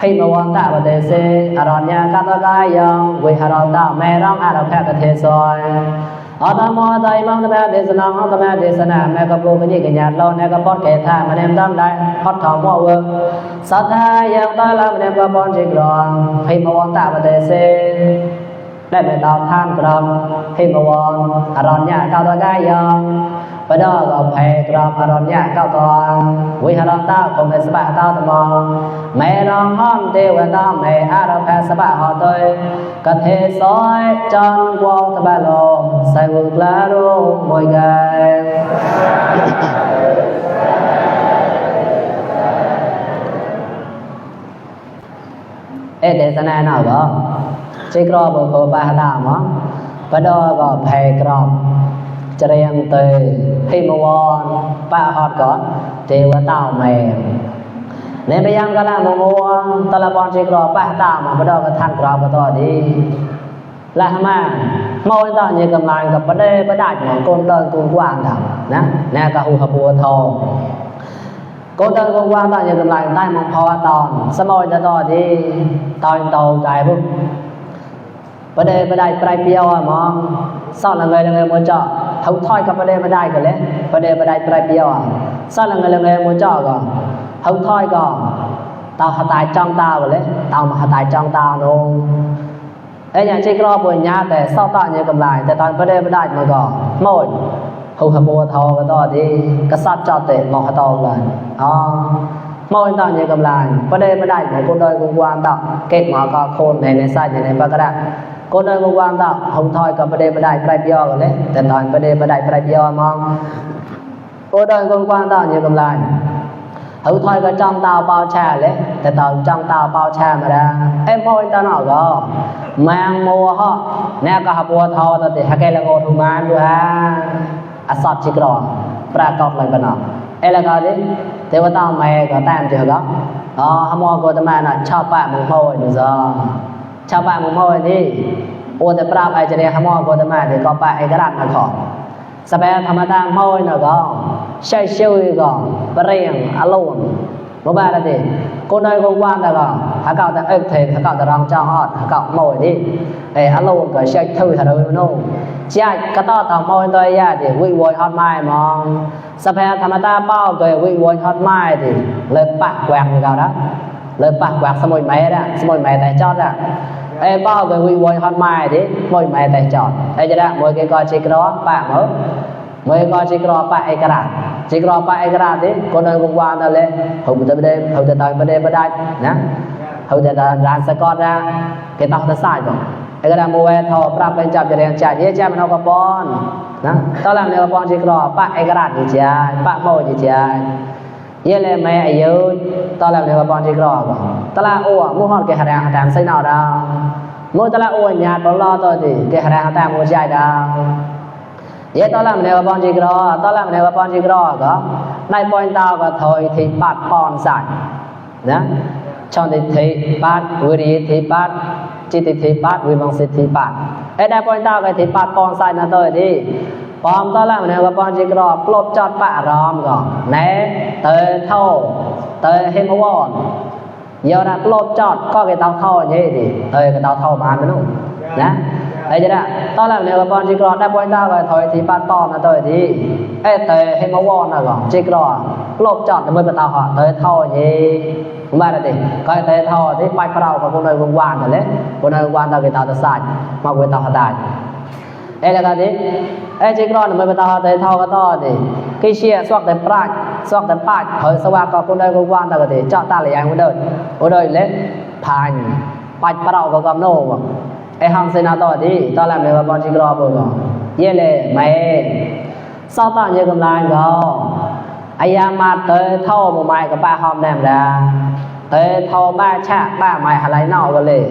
ให้มาวอนตาบเตเสอรญญากตกายังวิหารตาแม่ร้องอาราแพกเทซอยอตมอไตมังตะแม่เทศนาตะแม่เทศนาแม่กะโปกะญิกะญาตโลแนกะปอดเกทามาเนมตามได้ฮอดทอมอเวสัทธายังตาลามเนกะปอนจิกรองให้มาวอนตาบเตเสได้ไปตามทางกรรมให้มาวอนอรญญากตกายังปะดอก็แพกรอบอรญญาเก้าตอนวิหารตาคงเป็นสบะตาตมองแม่ร้องห้องเทวตาแม่อาราแพสบะหอตยกะเทซอยจอนกวาวตะบะลงใส่วุกลาโรมวยกายเทศนาเนาะก็จิกรอบุโคปะหะตามอปะดอก็แพกรอบจะเรียงเตยให้มาวอนป้าฮอดก่อนเทวตาแม่ในพยามกะละมัวตะละบอนจิกรอป้าตามาบ่ดอกกะทันกรอบก็ต่อดีละมาเมาตอนนี้กำลังกับบ่ได้บ่ได้ของคนเดินตูนกว้างทำนะแน่ก็ฮู้ขบัวทองคนเดินกว้างตอนนี้กำลังได้มองพอตอนสมอยจะต่อดีตอนโตใจปุ๊บบ่ได้ปลายเปียวมองซ่อนละเงยบ่เจาะthấu thoiกับบ่ได้บ่ได้ก็เลยบ่ได้ปลายเปียวซ่อนละเงยบ่เจาะก็thấu thoiก็ตาหตายจ้องตาก็เลยตามาหตายจ้องตาโนไอ้อย่างจิกรอบ่ญาแต่ซ่อตาเนี่ยกำไรแต่ตอนบ่ได้มันก็หมดฮู้ขบัวทอก็ต่อดีกษัตริย์จอเตมองหตอเลยหมดตอนเนี่ยกำไรบ่ได้ของคนโดยกวางตาเก็บหมอก็โคนในไส้ในปากกระคนโดยกวางตาหงถอยก็บ่ได้ปลายเปียวก็เลยแต่ตอนบ่ได้ปลายเปียวมองคนโดยกวางตาเนี่ยกำไรhữu thôi có trong tàu bao trà lấyแต่ตอนtrong tàu bao trà mà ra em môi tao nàoก็mang mua họ nèก็หับวัวทอตติฮักเอละโกทุมานด้วยฮะอสัตจิกรอปรากฏเลยกันเนาะเอละก็ดิเทวตาแม่ก็ตามเจอก็หมอก็ตะมาน่ะชอบปะมึงโมยดูซะชอบปะมึงโมยนี่โอแต่ปราบไอ้จะได้หมอก็ตะมาที่ก็ปะไอ้กระดาษมาขอ สเปธรรมดาม้อยน่ะก็ใช้ชื่อก็เปรียงอารมณ์บ่บาดติคนใดก็ว่าน่ะก็หาเก่าแต่เอิกเทหาเก่าแต่รองเจ้าฮอดหาเก่าม้อยนี่อารมณ์ก็ใช้ถือหาโนใจก็ต่อตามม้อยตัวยาติวิวอยฮอดไม้มองสเปธรรมดาเป้าก็วิวอยฮอดไม้ติเลยปะแกว่งก็นะเลยปะแกว่งสมุยไม้น่ะสมุยไม้แต่จอดอ่ะเป้าก็วิวอยฮอดไม้ติมวยไม้แต่จอดจะได้มวยก็จิกรอปะเหมอมวยก็จิกรอปะไอกระดาษจิกรอปะไอกระดาษติคนนั้นก็ว่านั่นแหละเขาบ่ได้เขาจะตายบ่ได้นะเขาจะร้านสกอตนะគេតោះទៅសាយបងឯកដាមួយថោប្រាប់ពេញចាប់ចរៀងចាច់យេចាំនៅកបនណាតោះឡើងនៅកបនជីក្រប៉ឯករាជជាប៉ម៉ូជាយេលេម៉ែអាយុតោះឡើងនៅកបនជីក្របងតឡាអូមូហត់គេហរាតាមសៃណោដល់មូតឡាអូញាតបឡតទៅគេហរាតាមមួយចាច់ដល់យេតោះឡើងនៅកបនជីក្រតោះឡើងនៅកបនជីក្រក៏ដៃប៉ុញតោក៏ថយទីបាត់ប៉នសាច់ណាชอนติทิปาดวิริทิปาดจิตทิปาดวิมังสิทิปาดได้ปอยตาก็ทิปาดปองใส่นะตัวดิปอมตอนแรกเนี่ยก็ปองจิกรอบลบจอดปะรอมก่อนแหนเตยเท่าเตยเฮมวอนเยอะนะลบจอดก็cái taoเท่าอย่างนี้ดิเตยcái taoเท่ามาไม่รู้นะไอ้จะได้ตอนแรกเนี่ยก็ปองจิกรอบได้ปอยตาก็ถอยทิปาดปองนะตัวดิเตยเฮมวอนนะก่อนจิกรอบลบจอดจะไม่เป็นตาเหาะเตยเท่าอย่างนี้มาได้ก็แต่ทอที่ไปเรากับคนใดคนวานนั่นแหละคนใดคนวานตาเกตาตะสายมาเวตาหดายแล้วก็ดิจิกรอนมันเป็นตาแต่ทอก็ต่อดิกิเชียสวกแต่ปราดสวกแต่ปาดเฮสวากกับคนใดคนวานตาก็ดิเจาะตาเลยอย่างเดินโอ้เดินเละผ่านไปเรากับกำโน่ห้องเซนาต่อดิตอนแรกเนี่ยบอลจิกรอบ่ก็เย่เลยแม่ซอตาเยอะกำลังก็อายามาเตยเท่าบ่ไม้กับป้าหอมแนมดาเตยเท่าบ้าชะบ้าไม้หาไรนอกก็เลย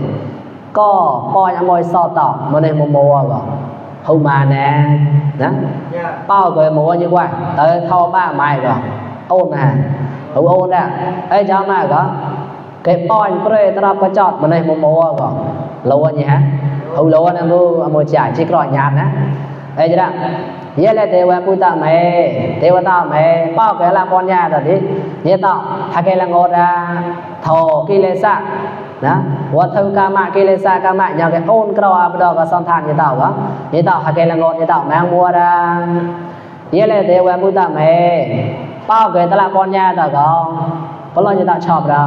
ก็ปอยอมวยซอตอมาในโมโมก็เฮามาแน่นะเป้าก็โมnhư vậyเตยเท่าบ้าไม้ก็โอนน่ะเฮาโอนน่ะเจ้ามาก็cáiปอยเปรตรับก็จอดมาในโมโมก็โลนี่ฮะเฮาโลนะมูอมวยจ่ายจิกรอญาตนะจะได้เยเลเทวะพุทธะเมเทวตาเมป้าเกละปอนญาตติเยตะหะเกลังโอดาโทกิเลสะนะวัฏกามะกิเลสะกามะญาเกโอนกรออบดอกสันทานเยตาวะเยตะหะเกลังโอเยตะแมงมัวดาเยเลเทวะพุทธะเมป้าเกตละปอนญาตะก็ปลอเยตะชอบเรา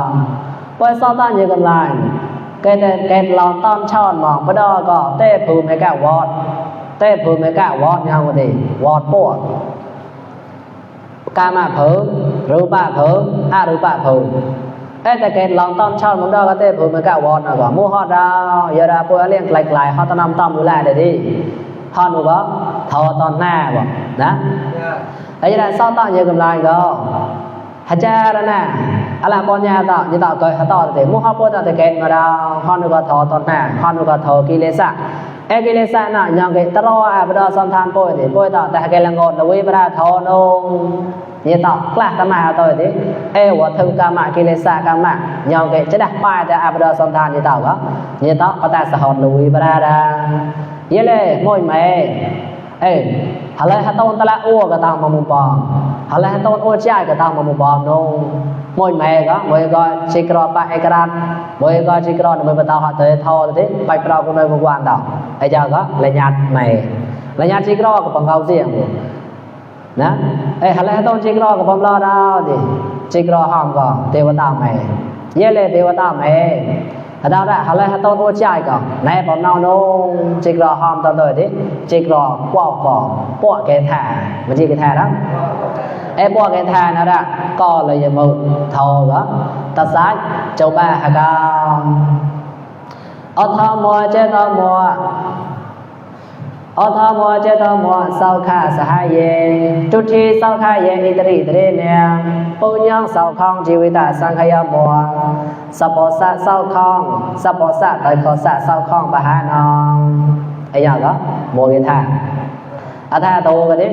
ปอยสันทานเยกำลังเกตลองต้อนช่อนมองบดอก็เตภูมิแก่วอดเต้ภูมิกะวอดยังบ่ดีวอดปวดกามะเผิงรูปะเผิงอรูปะเผิงแต่เกตลองต้อมช่อนมันดอกก็เต้ภูมิกะวอดน่ะก็มูฮอดดาวยาดาปวยเลี้ยงไกลๆฮอดตะนำต้อมดูแลได้ดิฮอดบ่ทอตอนหน้าบ่นะไอ้ยะซอตอนเยอะกำลังก็หะจารณะอะละปัญญาตะยะตะก็หะตอเตมูฮอดปวดตะเกตมาดาวฮอดก็ทอตอนหน้าฮอดก็ทอกิเลสะกิเลสะน่ะยังเกตรออะบดสันทานป่วยติป่วยตอแต่เกลังกอดวิปราทอนงนี่ตอกล้าตะมาตอติวัฏกามะกิเลสะกามะยังเกจะได้ปายแต่อะบดสันทานนี่ตอก็นี่ตอปตะสหดวิปราดาเยเลมอยแม่หะละหะตอนตะละอ้วก็ตามมามุปอหะละหะตอนอ้วจ่ายก็ตามมามุปอโนมอยแม่ก็มอยก็จิกรอปะเอกราชมอยก็จิกรอมันบ่ตาหะเตยทอติไปเปล่าคนใดบ่กวนตอไอ้เจ้าก็ละญาติใหม่ละญาติจิกรอก็ปังเกาเสียงนะหะละต้องจิกรอก็ปังรอดาวติจิกรอหอมก็เทวตาใหม่เยเลเทวตาใหม่หะดาวได้หะละต้องโอจ่ายก็ในบ่นาวงจิกรอหอมตอเตยติจิกรอปอกก็ปอกแกแท้บ่จิกแท้นะปอกแกแท้นะดะก็เลยยมึทอก็ตะสายเจ้าบ้าหะกาอทมเจตมอทมเจตมสาวขาสหายเยทุทีสาวขาเยอิตริตเรเนียปุญญังสาวคองชีวิตสังขยมัวสัพพสะสาวคองสัพพสะไตขอสะสาวคองปะหานองไอ้ยาก็โมเกทาอะทาโตก็ดิ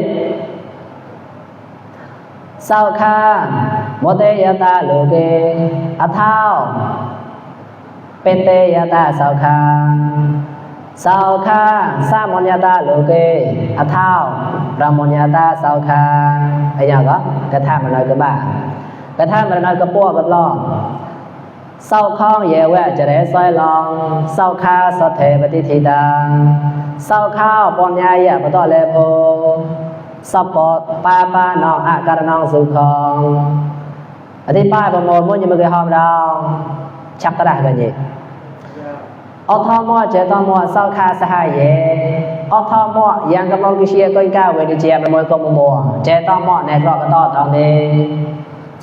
สาวขาโมเตยตาโลเกอะท้าวเป็นเตยตาสาวคา Sauka samonyata loke athao ramonyata sauka ไอ้หยังก็กระทำมันน้อยก็บ้ากระทำมันน้อยก็ปัวกับล้อเศร้าข้องเยแวะจะได้ซอยลองเศร้าข้าสดเทปฏิทิดังเศร้าข้าวปอนยายะปะตอเลโพสัพพะป้าน้องอาการน้องสุของอธิบายประมวลมุ่งยังไม่เคยหอมดาวชักกระดาษกันยี่อทมเจตมเศร้าข้าสหายเยอทมยังกำลังกิเชียก้อยก้าวเวทีเจียประมวลกมัวเจตมในกรอกกระต่อตอนนี้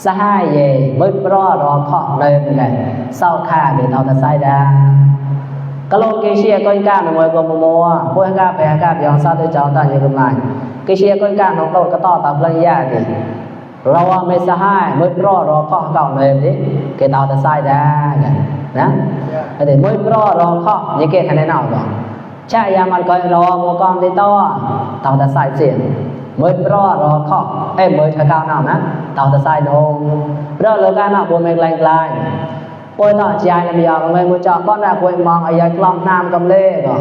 สหายเยบึกรอรอเคาะเลยเหมือนกันเศร้าข้าเดี๋ยวเอาแต่ไส้ดากะโลกิเชียก้อยก้าวประมวลกมัวพวกก้าวไปก้าวยองซาตัวจองตาอยู่กำลังกิเชียก้อยก้าวน้องโตกระต่อตามเรื่องยากดิเราไม่สหายบึกรอเคาะเก่าเลยดิเกี่ยวเอาแต่ไส้ดานะแต่mới pro rồi khó như cái thế nào đó cha yaมันก็รอมกองที่ต่อตาวตะสายเสียงmới pro rồi khó mớiถ้าก้าวหน้านะตาวตะสายโนเพราะเราการน่ะบ่แม่นแรงๆปอยต่อใจมีเอาไว้บ่จอบ่น่ะป่วยมองไอ้ยายกล้องน้ำกำเลก็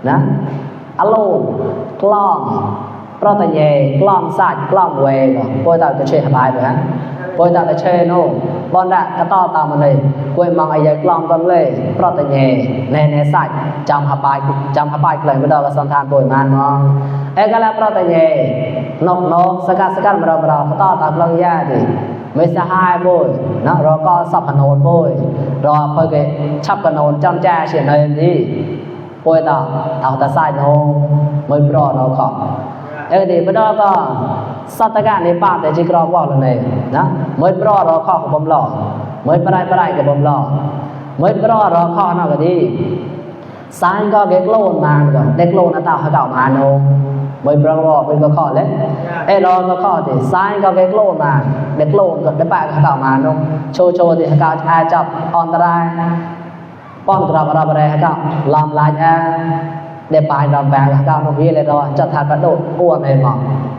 นะอโลกล้องเพราะแต่ใหญ่กล้องสาดกล้องเวก็ปอยต่อจะช่วยสบายไปฮะปอยต่อจะช่วยโนบ่น่ะก็ต่อตามมันเลยป่วยมองไอ้ยายกล้องกำเลเพราะแต่ใหญ่ในสาดจำหาปายเลยบ่ดอกก็สันทานป่วยมานมองไอ้ก็แล้วเพราะแต่ใหญ่นกสกัดบ่ก็ต่อตามเรื่องยาดิไม่สหายบ่ยนะเราก็สับขนนบ่ยรอเพิ่นก็ชับขนนจ้ำแจ้เสียในนี้ป่วยต่อเอาแต่สายโนไม่รอเราก็เอ้ดิบ่ดอกก็สัตกะในป่าแต่จิกรอบอกแล้วนี่นะไม่รอเราข้อของผมหล่อไม่ปลายกับผมหล่อไม่รอเราข้อเนาะก็ดีสายก็เก็กโลนมาก็เด็กโลนตาเขาเก่ามาโนไม่ปรองรอเป็นก็ข้อเลยรอก็ข้อที่สายก็เก็กโลนมาเด็กโลนก็ได้ปะเขาเก่ามาโนโชที่เขาเก่าอาจับอันตรายป้อนกราบอะไรเขาเก่าลำลายได้ปลายดำแบงเขาเก่าโนพี่เลยรอจัดทานกระโดดอ้วนเลยหมอก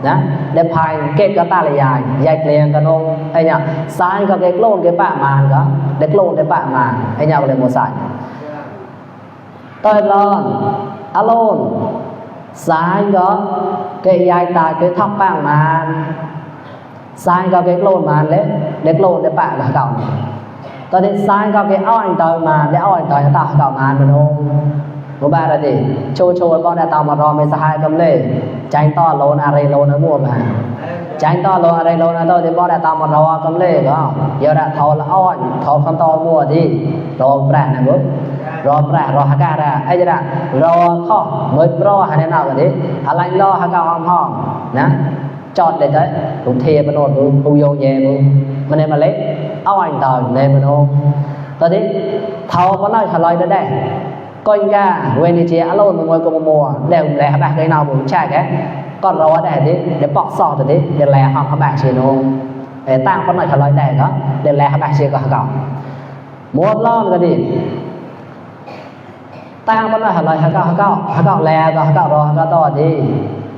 นะได้พายเก็บกระตาเลยยายเกลียงกันโนไอ้เนี่ยสายก็เก็กโลนเก็บปะมาก็เด็กโลนได้ปะมาไอ้เนี่ยก็เลยโมสายต่อยร้อนอารมณ์สายก็เกยยายตายเกยทับแป้งมาสายก็เกยโกลนมาเลยเด็กโกลนได้ปะเก่าตอนนี้สายก็เกยอ้อยต่อยมาได้อ้อยต่อยตาเก่ามามันโอ้โมบายอะไรดิโชว์ก็ได้ตามมารอไม่สหายกันเลยใจต่อโลนอะไรโลนมั่วมาใจต่อโลนอะไรโลนต่อที่บ่ได้ตามมารอกันเลยก็เยอะละทอละอ้อยทอคำต่อมั่วที่รอแปรนะบุ๊รอแปรรอฮักการะไอ้จ้ะรอข้อเมื่อรอหันหน้ากันดิอะไรรอฮักการห้องนะจอดเลยจ้ะผมเทปนนปูโยเยบุมันเนี่ยมาเล็กเอาอันต่อในมันโอตอนนี้เท้าก็น้อยขลอยได้ก้อยกาเวนิเจียอารมณ์มวยกมัวเดี๋ยวแหล่แบบไอ้นาบุญใช่แค่ก็รอได้ดิเดี๋ยวปอกซอกตัวนี้เดี๋ยวแหล่ห้องเขาแบบเชียโนตั้งก็น้อยขลอยได้ก็เดี๋ยวแหล่เขาแบบเชียก็เก่าม้วนล้อกันดิตั้งมันว่าอะไรเขาเก่าแลก็เขาเก่ารอเขาต่อดี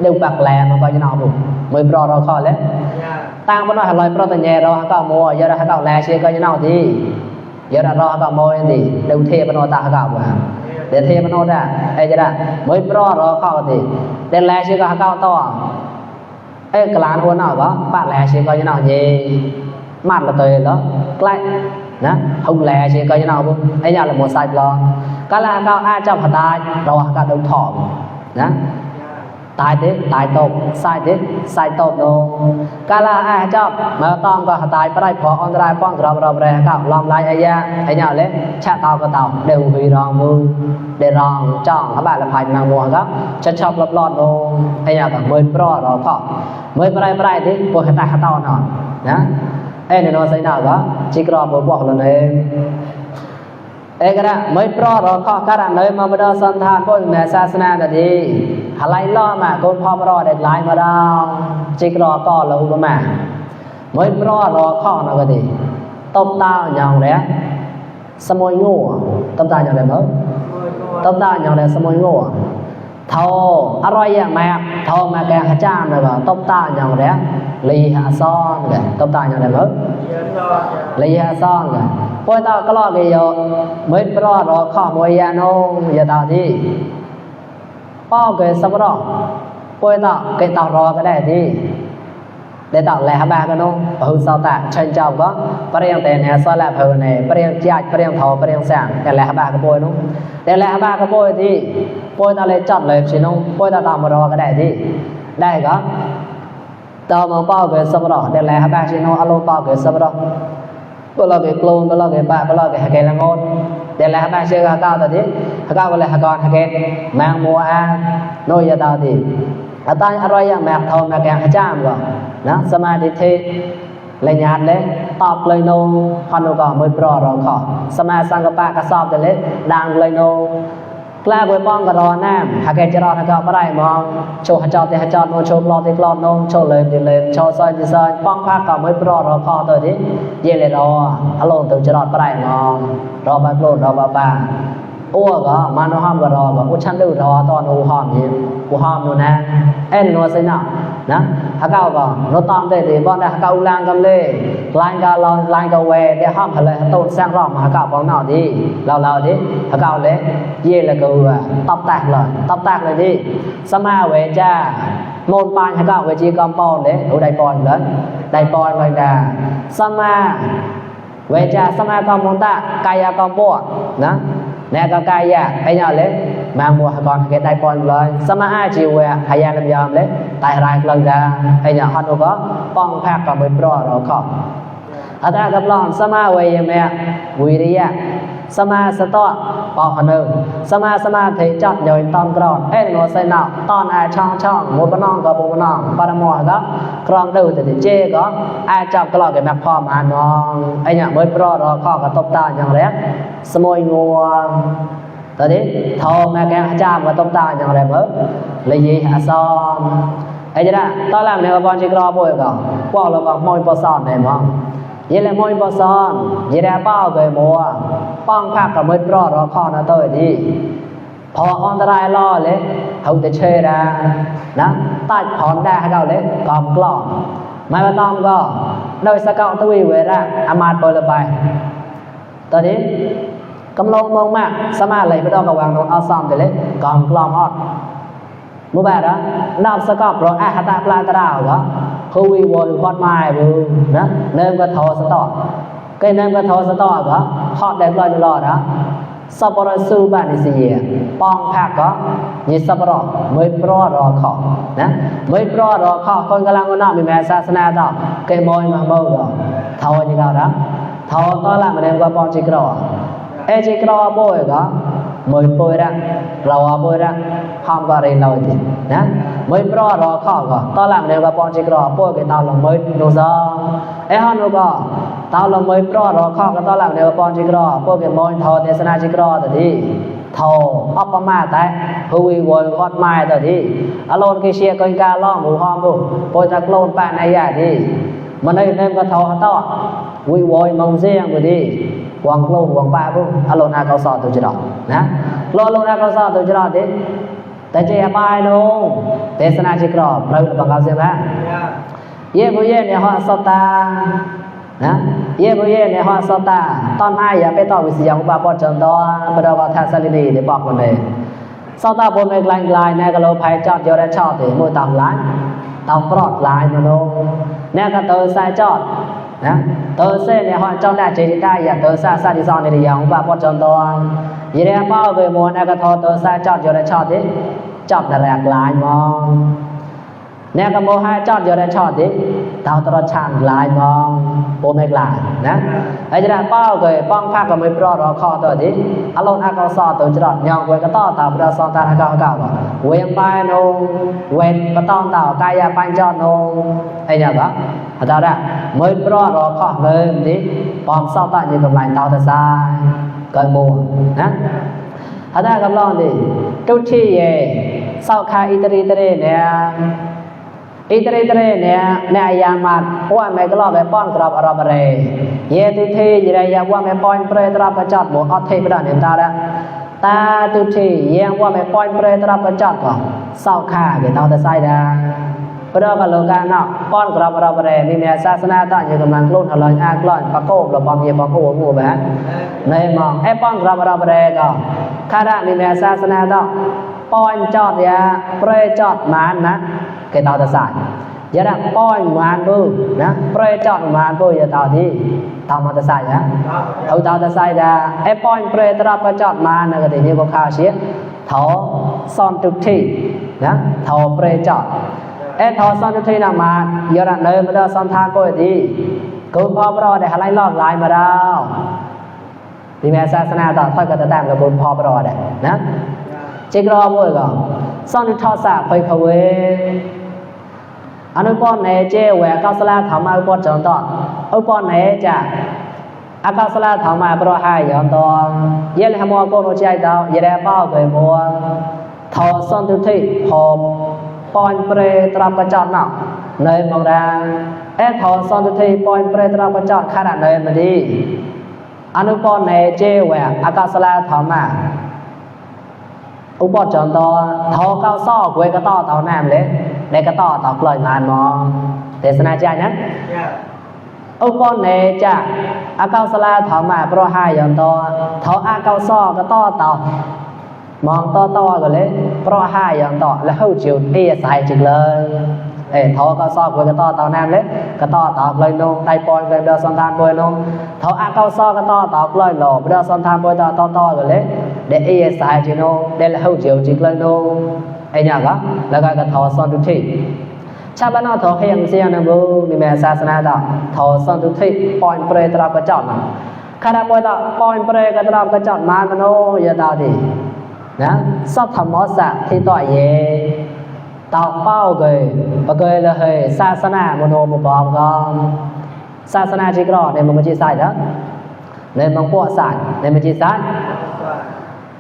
เดี๋ยวปักแลมันก็จะนอนบุกมือรอข้อเลยตั้งมันว่าอะไรเพราะแต่เนรอเขาเก่ามัวเยอะเขาเก่าแลเชียก็จะนอนดีเยอะรอเขาเก่ามัวอย่างดีเดี๋ยวเทปนอนตาเขาเก่ามาเดี๋ยวเทปนอนได้ไอ้จะได้มือรอข้อดีเดี๋ยวแลเชียก็เขาเก่าต่อกลางคนเอาก็ปะแลเชียก็จะนอนดีมัดละตัวแล้วใกล้นะkhông lè chỉ coi như nào không ấy nhà là một sai lo cái là cao ai trong hạt tai rồi cả đồng thọ nè tài thế tài tộc sai tộc đâu cái là ai trong mà tông có hạt tai phải phò on rai phong rồi cao làm lại ấy nhà lấy cha tàu có tàu đều vì rong vui để rong chọn các bạn là phải mang mùa đó cho chọc lọt đâu ấy nhà cả mới pro rồi thọ mới phải thế của hạt tai hạt tàu nọ nèไอ้เนี่ยนอนใส่หน้าก็จิกรอบอกแล้วเนี่ยไอ้ก็ได้ไม่ปลอดเราข้อการเลยมาบดสันทานพวกแม่ศาสนาแต่ดีอะไรล่อมาคนพอปลอดเด็ดหลายมาดาวจิกรอก็เราก็มาไม่ปลอดเราข้อเราก็ดีต้มตาอย่างเนี้ยสมอยงูต้มตาอย่างไรมั้งต้มตาอย่างไรสมอยงูเท่าอร่อยอย่างแม่เท่ามาแกงข้าวจ้ามเลยว่าต้มตาอย่างเนี้ยลีหาซ่อนกันต้มตาอย่างไรมั้งลีหาซ่อนกันพวกเราก็รอกันอยู่ไม่ปลอดรอข้อมวยยาโนยาตาที่ ป้อเกสบรอป่วยต่อเกตรอก็ได้ที่ได้ต่อแลบากันน้องหูเศร้าตาเชิญเจ้าก็เปรียงแต่เนี่ยซอยแลบเฮเนี่ยเปรียงจัดเปรียงทอเปรียงแสงแต่แลบาก็ป่วยน้องแต่แลบาก็ป่วยที่ป่วยตาเลยจัดเลยสิน้องป่วยตาตามรอก็ได้ที่ได้ก็ต่อมาป้อเกสบรอแต่แลบาสิน้องอารมณ์ป้อเกสบรอก็เราเก็บกลูนก็เราเก็บปะก็เราเก็บหะเกละงดแต่แลบาเชื่อก้าวตาที่ก้าวก็เลยหะกอนหะเกแมงมัวโนยตาที่อาตายอร่อยอย่างแมกทองแมกแกงขจ้ามก็นะสมาธิเทเลยญาติเลยตอบเลยโนพันโนก็มือปลอรอขอสมาสังกปะกระสอบแต่เล็กดังเลยโนกล้าบวยป้องกระรอแนมหากแกจะรอหากก็ได้มองโชว์หจอดแต่หจอดโนโชว์กลอดที่กลอดโนโชว์เลยเลยโชว์ซอยที่ซอยป้องผ้าก็มือปลอรอขอตัวที่เย่เลยรออารมณ์ตัวจะรอดไปมองรอบักโลดรอบ้าอ้วก็มาโนห้ามก็รอก็อุชันดูรอตอนอูห้ามนี่อูห้ามนู่นนะเอ็นนัวสินะนะหากก็โนตามได้ดีบ่ได้หากอุลางกันเลยลายก็ลายก็เวได้ห้ามทะเลต้นแซงรอบหากบ่เนาดีเราดิหากเลยเย่แล้วก็ตบแตกเลยดิสมาเวจ้าโมนปานหากเวจีกอมปอนเด้โอได้ปอนเลยได้ปอนเลยดาสมาเวจ้าสมากอมมนตากายกอมปวนะแนกกายะไอ้เนี่ยเลยมามัวหก่อนเกได้ปอนเลยสมาอาจิวะหายาลำยามเลยตายรายกลางดาไอ้เนี่ยฮอนก็ป้องแพกกับมือปลอรอขออาตากับลองสมาเวยเมวิริยะสมาสตอปอหนึ่งสมาธิจัดโดยตอนกรอนเอ็นโนเซนาตอนอาช่องมุบนองกับมุบนองปรมอก็กรองดูแต่เจก็อาจับกรอนกับแม่พ่อมานองไอ้เนี่ยมือปลอรอขอกับตบตาอย่างแรกสมวยงัวตอนนี้ทองแม่แกงจ้ามกับตบตาอย่างไรเมื่อเลยยีอาซอนไอ้เจ้าตอนแรกเนี่ยบอลจิกรอป่วยก่อนพวกเราก็มวยปอซอนเนี่ยมั้งยี่เลยมวยปอซอนยี่ได้เป้าเกยมัวป้องพักกับมือปลอรอข้อนะตัวดีพออันตรายล่อเลยเขาจะเชื่อนะตัดผ่อนได้ให้เขาเลยกอมกล้องไม่มาต้องก็โดยสกัดตัวเวร่าอามาตเปิดไปตอนนี้กำลังมองมากสมาเลยไม่ต้องกับวางลงเอาซ้อมไปเลยกอมกล้องอดมูแบบนั้นนับสกัดรออาหารตาปลาตราเหรอคือวีวอลพอดไม้บูนะเนิ่มก็ทอสตอก็เนิ่มก็ทอสตอเหรอฮอดได้ลอยๆนะสับปะรดซูบานิซีป้องพักก็ยิสับปะรดไม่ปลอรอขอนะไม่ปลอรอขอคนกำลังก็น่ามีแม่ศาสนาต่อเกยมอยมาเมื่อทอจีเขานะทอตอนหลังมันเองก็ป้องจีกรอจิกรอป่วยก็ไม่ป่วยละเราป่วยละห้ามก็เรียนเราจริงนะไม่ปลอรอขอก็ตอนหลังมันเองก็ป้องจีกรอป่วยก็ตามลงไม่ดูซะฮานุก็ตามลงไม่ปลอรอขอก็ตอนหลังเนี่ยป้องจีกรอป่วยก็มอยทอเทศนาจีกรอแต่ที่ทออัปปมาแต่ผู้วิวฮอดไม้แต่ที่อารมณ์กิเชียกันการล่องหมู่ห้องบุป่วยตะโกนป่านในใหญ่ที่มันได้เริ่มก็ทอต่อวิวมองเสียงไปที่วางโลกวางป้าปุ๊บอารมณ์อาเขาสอนตัวจีดนะโลลงอาเขาสอนตัวจีดที่แต่เจ้าป้ายน้องเทศนาจีกรอบเราบังคับเสียไหมเย่บุเย่เนี่ยฮอสตานะเย่บุเย่เนี่ยฮอสตาตอนให้อย่าไปต่อวิศยาอุปาปจนตัวประดาวทัศนีเดี๋ยวบอกคนเลยสตาบนในกลางในกะโลภัยจอดเยอะได้ชอบถึงมือต่ำล้านต่ำปลอดลายมาโนเนี่ยก็เตอร์สายจอดนะเตอร์เซ่เนี่ยฮอเจ้าได้เจริญได้อย่าเตอร์ซาซาดิซอนในเดียวอุปาปจนตัวยี่เรียเป้าเกยโมเนี่ยก็ทอเตอร์สายจอดเยอะได้ชอบถึงจอบแต่แรกลายมองเนี่ยก็โมให้จอดเยอะได้ชอบถึงเต่าตรชานลายมองโปไม่กลายนะไอ้เจ้าเป้าเกยป้องพักก็ไม่ปลอดรอคอตัวที่อารมณ์อาเขาสอตัวจรอดยองเวก็ต่อตาประสอนตาอาเขาเก่าเวียงไปนงเวนก็ต้องเต่ากายปัญจนงไอ้เนี่ยก็อาจารย์อะไม่ปลอดรอคอเลยที่ป้องสอตาอยู่กับลายเต่าตาซายเกิดโมนะอาจารย์กำลังดิทุกที่เย่เศร้าคาอิตรีเตเรเนี่ยอิตรีเตเรเนี่ยในยามัดว่าไม่ก็รอไปป้อนกรอบอรบเรเยตุทียี่ไรยาว่าไม่ป้อนเปรตรับกระจัดหมูอัดเทปดานเห็นตาละตาตุทีเยี่ยงว่าไม่ป้อนเปรตรับกระจัดก็เศร้าคาเกิดเอาแต่ไส้ดาเพื่อกันโลกาเนาะป้อนกรอบอรบเรมีแม่ศาสนาต่างอยู่กำลังกลุ่นอร่อยอากล้อนปะโก้เราบอมเยี่ยบอมโอ้โหแบบ ในมองไอ้ป้องกรอบเราไปก็ข้าได้มีแม่ศาสนาต่อ ป้อนจอดยาเปรจอดมานนะเกตาตะสายยาป้อนมานบูนะเปรจอดมานบูยาตาที่ตามมาตะสายนะเอาตาตะสายดาไอ้ป้อนเปรตรับประจอดมานะก็ได้นี่ก็ข้าวเสียเถาซ่อนทุกที่นะเถาเปรจอดไอ้เถาซ่อนทุกที่นะมายาเนยมาได้ซ่อนทานบูดีกูพอปรอได้หลายรอบหลายมาแล้วดีแม่ศาสนาต่อทอดก็จะแต้มกับกูพอปรอได้นะจิกรอบูก็ซ่อนทุกทอดสาไปเขาเวอนุปนเจแหวกาสลาถามาอุปจันตออุปนจะอากาสลาถามาปรหายยอนตอเยลหมอโกโนใจดาเยเรป้าเกยมัวทอซ่อนทุกที่พอปอนเปรตรับกระจอดน่ะเนยมองดาทอซ่อนทุกที่ปอนเปรตรับกระจอดขนาดเนยมาดีอนุปนเจแหวอากาสลาถามาอุปจันตอทอเก้าซอกเวกต่อเตาแนมเลยในกระต่อตอกลอยมานมองเทศนาใจนะอุปนเนจะอาเกาสลาถามาปรหายยอนตอเถาอาเกาซอกระต่อเตามองต่อกันเลยปรหายยอนตอแล้วเข้าจิวเตี้ยใส่จิกเลยเถาเกาซอกเวกต่อเตาแนมเลยกระต่อตอกลอยนงไตปอยเดินสันทานปอยนงเถาอาเกาซอกระต่อตอกลอยหล่อเดินสันทานปอยต่อกันเลยเดเอใส่จิโนเดลเข้าจิวจิกเลยนงไอ้เนี่ยก็แล้วก็ทอซ่อนทุกที่ชาบ้านเราทอให้ยังเสียนะบูมีแม่ศาสนาต่อทอซ่อนทุกที่ปอนเปรตรับกระจอดมาข้าราชการปอนเปรตรับกระจอดมามโนยาดาวดีนะสัทธมอสะที่ต่อเยต่อเป้าเกยปะเกยเลยศาสนามโนมุปอมก็ศาสนาจิกรอในมังกรจีสายนะในมังปวสายในมังจีสาย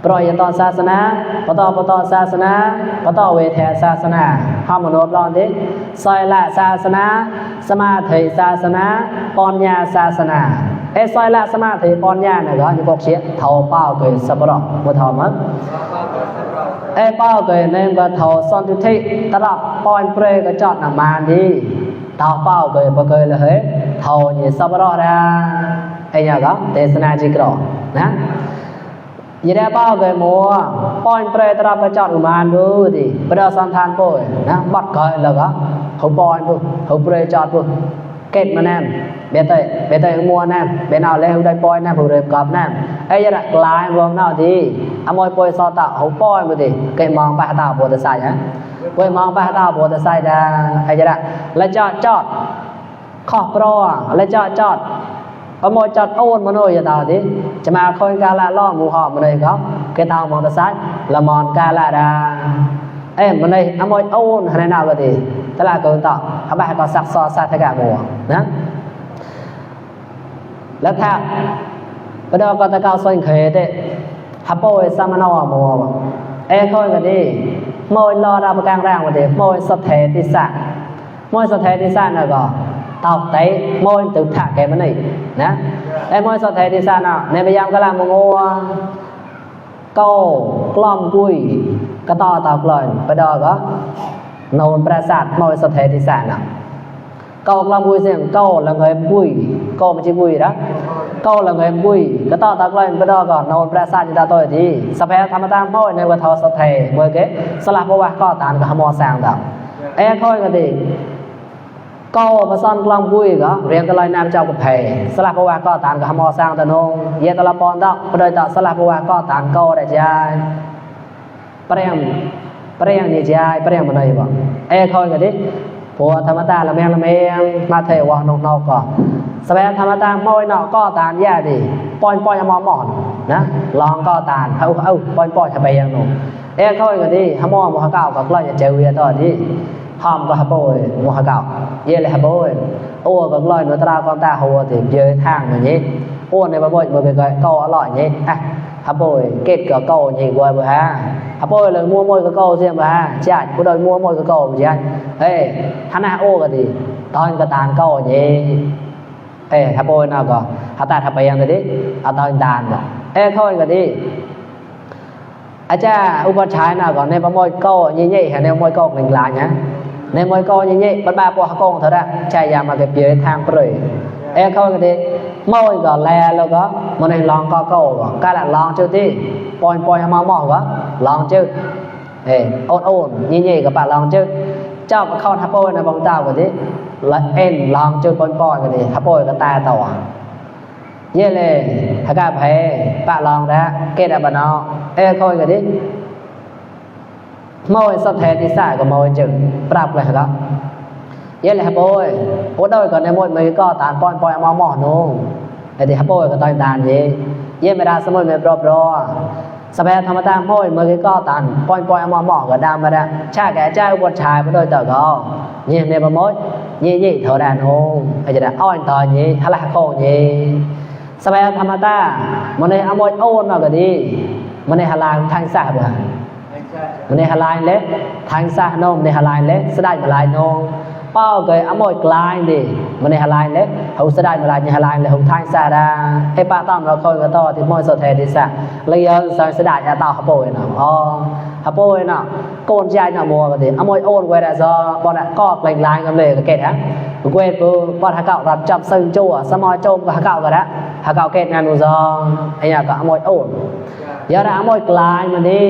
ปล่อยต่อศาสนาปต่อศาสนาปต่อเวทศาสนาห้ามมโนบลอนดิซอยละศาสนาสมาธิศาสนาปัญญาศาสนาซอยละสมาธิปัญญาเนี่ยก็อยู่กอกเสียเท่าเป้าเกยสับปะรดบ่เท่ามั้งเป้าเกยเนี่ยก็เท่าซ่อนทุกที่ตลอดปอนเปรก็จอดนำมาดีเท่าเป้าเกยบ่เกยเลยเฮ้เท่านี่สับปะรดนะเนี่ยก็เทศนาจิกรอนะยีได้เป้าเกยมัวป้อนเปรตรับกระจอดอุมานดูดิประดาสันทานป่วยนะบัดเกยแล้วก็เขาป้อนปุ๊บเขาเปรจอดปุ๊บเก็ดมาแนมเบเตยมัวแนมเบนเอาเลยเขาได้ป้อนแนมเขาเริ่มกลับแนมยัดกลายรวมน่าดีอมวยป่วยซอตะเขาป้อนปุ๊บดิเกยมองไปหาตาปวดใส่ฮะป่วยมองไปหาตาปวดใส่ได้ยัดแล้วจอดข้อปลอแล้วจอดอมวยจอดโอนมาโนยตาดิจะมาคอยกาละล่อมูหอบมาเลยครับเกตามองตาซ้ายละมอนกาละดามาเลยอมวยโอนให้นาก็ดีตลาดเกินต่อเอาไปก็ซักซอซาทกะมัวนะแล้วถ้าประเดี๋ยวก็ตะเกาส่วนเคยเด้ฮับโปยสามนอมัวคอยก็ดีมวยรอดาประกางร่างก็ดีมวยสเทติสะมวยสเทติสะน่ะก็ตอกเตะมวยตึกถะแกมันนี่นะมวยสเทติสะน่ะในพยายามกะลามัวโก้กล้อมกุ้ยกระต่อตอกลอยประเดี๋ยวก็โนนประสาทมวยสเทติสะน่ะเก้ากล้อมกุ้ยเสียงเก้าละเงยกุ้ยเก้าไม่ใช่กุ้ยนะเก้าละเงยกุ้ยกระต่อตอกลอยประเดี๋ยวก็โนนประสาทจิตาตัวดีสเปรธรรมตามมวยในวัฏสเทมวยเก๋สลับเพราะว่าก็ตานกับหมอแสงดาวคอยก็ดีก็มาซ่อนกล้องบุ้ยก็เรียนตะลอยน้ำเจ้ากับเพสลับเพราะว่าก็ตานกับหมอแสงตะนงเยตะละปอนดอกประเดี๋ยวสลับเพราะว่าก็ตานก็ได้ใจเปรี้ยงนี่ใจเปรี้ยงมันเลยบ่คอยก็ดีผัวธรรมตาละเมียงมาเทวะนกก็สเปรธรรมตามอยนอกก็ตานแย่ดีปอยมอมอนนะลองก็ตานเอาปอยทะเบียงนกคอยก็ดีหมอมหเก่าก็กล้าจะเจอเวียต่อที่หอมก็ฮับโบยมหเก่าเย่เลยฮับโบยโอ้ก็กล้าหนูตราความตาหัวติเยอะทางอย่างนี้โอ้ในบ่อยบ่ไปก็อร่อยอย่างนี้ฮับโบยเกตก็เก่าอย่างนี้บ่อยบ่ฮะฮับโบยเลยมัวมวยก็เก่าเสียบ่ฮะจ้าผู้ใดมัวมวยก็เก่าบ่จ้าท่านโอ้ก็ดีตอนก็ตานเก่าอย่างนี้ฮับโบยน่ะก็หาตาทับไปยังดิเอาตอนตานบ่ค่อยก็ดีอาจารย์อุปชัยน่ะก็ในบ่มวยเก่าอย่างนี้ให้ในมวยเก่าหนึ่งหลายนะในมวยเก่าอย่างนี้บ่บาปกงเท่านั้นใช่ยามาเก็บเยอะทางเปรยค่อยก็ดีมวยก็แลแล้วก็มันให้ลองก็เก่าก็กะละลองเจ้าที่ปอยมอก็ลองเจ้า โอนนี่ๆก็ปะลองจึเจ้าเข้าทับโป้นะบางเจ้าก็ดิแล้วลองจึปอนๆก็ดิทับโป้ก็ตายต่อเย่เลยถ้ากะเพปะลองแล้วเกดอะบ่เนาะค่อยก็ดิมอยสับแทนที่ซ่าก็มอยจึงปรับเลยครับเย่เลยทับโป้โอ้ด้วยก็ในหมดมื้อก็ตานปอนๆมอๆนู้ไอ้ที่ทับโป้ก็ต้องตานเย่ไม่ได้สมุนไม่ปรบรอสบายธรรมดาห้อยมือก็ตันปอยหมอก็ดำมาได้ชาแก่ใจบนชายไปโดยต่อก็ยี่เมย์ประมดยี่เท่าแดนโฮไอ้จะได้อ้อนต่อยี่ทะเลโคยี่สบายธรรมดามันในอมวยโอนมาก็ดีมันในฮาลาทางซาบ่มันในฮาลาเล็กทางซาโนมในฮาลาเล็กสดายมาลายโนเป้าเกยอมวยกลายดิมันในฮาลาเล็กเขาสดายมาลายในฮาลาเลยของทางซาดาไอ้ป้าต้อมเราคอยก็ต่อที่มวยโซเทดิสะเลยยังสดายจะต่อฮับโป้เนาะฮับโป้เนาะโกนใจเนาะมัวก็ดิอมวยโอนไว้ได้ซอบอลก็กลายกันเลยก็เกตฮะกูเวทปูบอลฮักเก่ารับจับซึ่งจั่วสมอยโจมก็ฮักเก่าก็ได้ฮักเก่าเกตงานนูซองไอ้เนี่ยก็อมวยโอนเดี๋ยวได้อมวยกลายมันดิ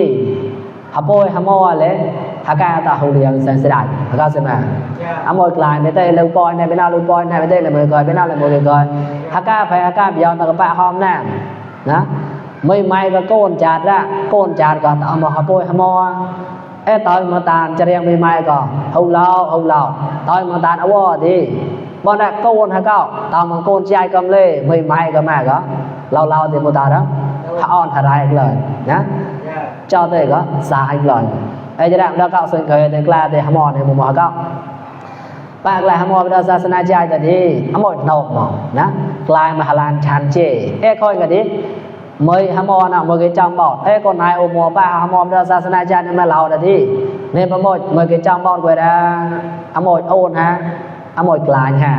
ฮับโป้ฮับมัวเลยฮักกาตาหูเรียงเซนสดายฮักกาเสมาอมวยกลายไม่ได้ลูกปอยในเป็นเอาลูกปอยในไม่ได้เลยมือก่อยเป็นเอาเลยมือก่อยฮักกาไปฮักกาเบียนตะกะปะหอมแน่นะไม่ก็โกนจาดละโกนจาดก็เอามาฮับโป้ฮับมัวตอยมาตานจะเรียงไม่ก็หูเล่าตอยมาตานเอาว่าดิบอลน่ะโกนฮักเก่าตามมันโกนใจกำเลยไม่ก็แม่ก็เราเดี๋ยวมาตาแล้วถ้าอ่อนถ้าไรเลยนะเจ้าเต้ก็สายเลยไอ้จะได้เราเก่าส่วนเคยในกลาเตะฮัมมอในมุมมอเก่าปากลายฮัมมอเป็นศาสนาใจแต่ดีฮัมมอโนกมองนะกลายมาฮาลานชันเจค่อยกันดิเมื่อฮัมมอน่ะเมื่อกี้จำบอกคนนายโอมัวป้าฮัมมอเป็นศาสนาใจในมาเราแต่ดีเนี่ยประโมทเมื่อกี้จำบอกไว้นะฮัมมอโอนฮะฮัมมอกลายฮะ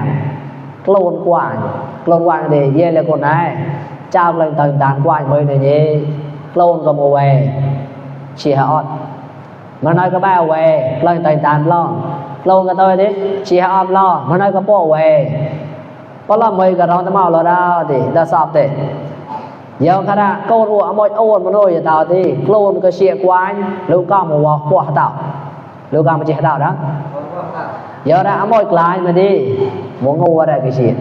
โกลนกว่างดีเย่เลยคนนายเจ้าเลยต่างด่านกว่างเมื่อเนี่ยโกลนก็โมเวชีฮาออดมันน้อยก็บ้าเวเลยต่างด่านล่องโกลนก็ตัวดิชีฮาออดล่อมันน้อยก็โป้เวเพราะเราเมื่อกี้ร้องตะเมาเราได้ดิได้สอบเตะเยอะขนาดโกลนอมวยโอนมันโดยจะต่อที่โกลนก็เชียกวานลูกก็มัวขวาเต่าลูกก็มาเชียเต่านะเยอะนะอมวยกลายมาดิมัวงูอะไรก็เชีย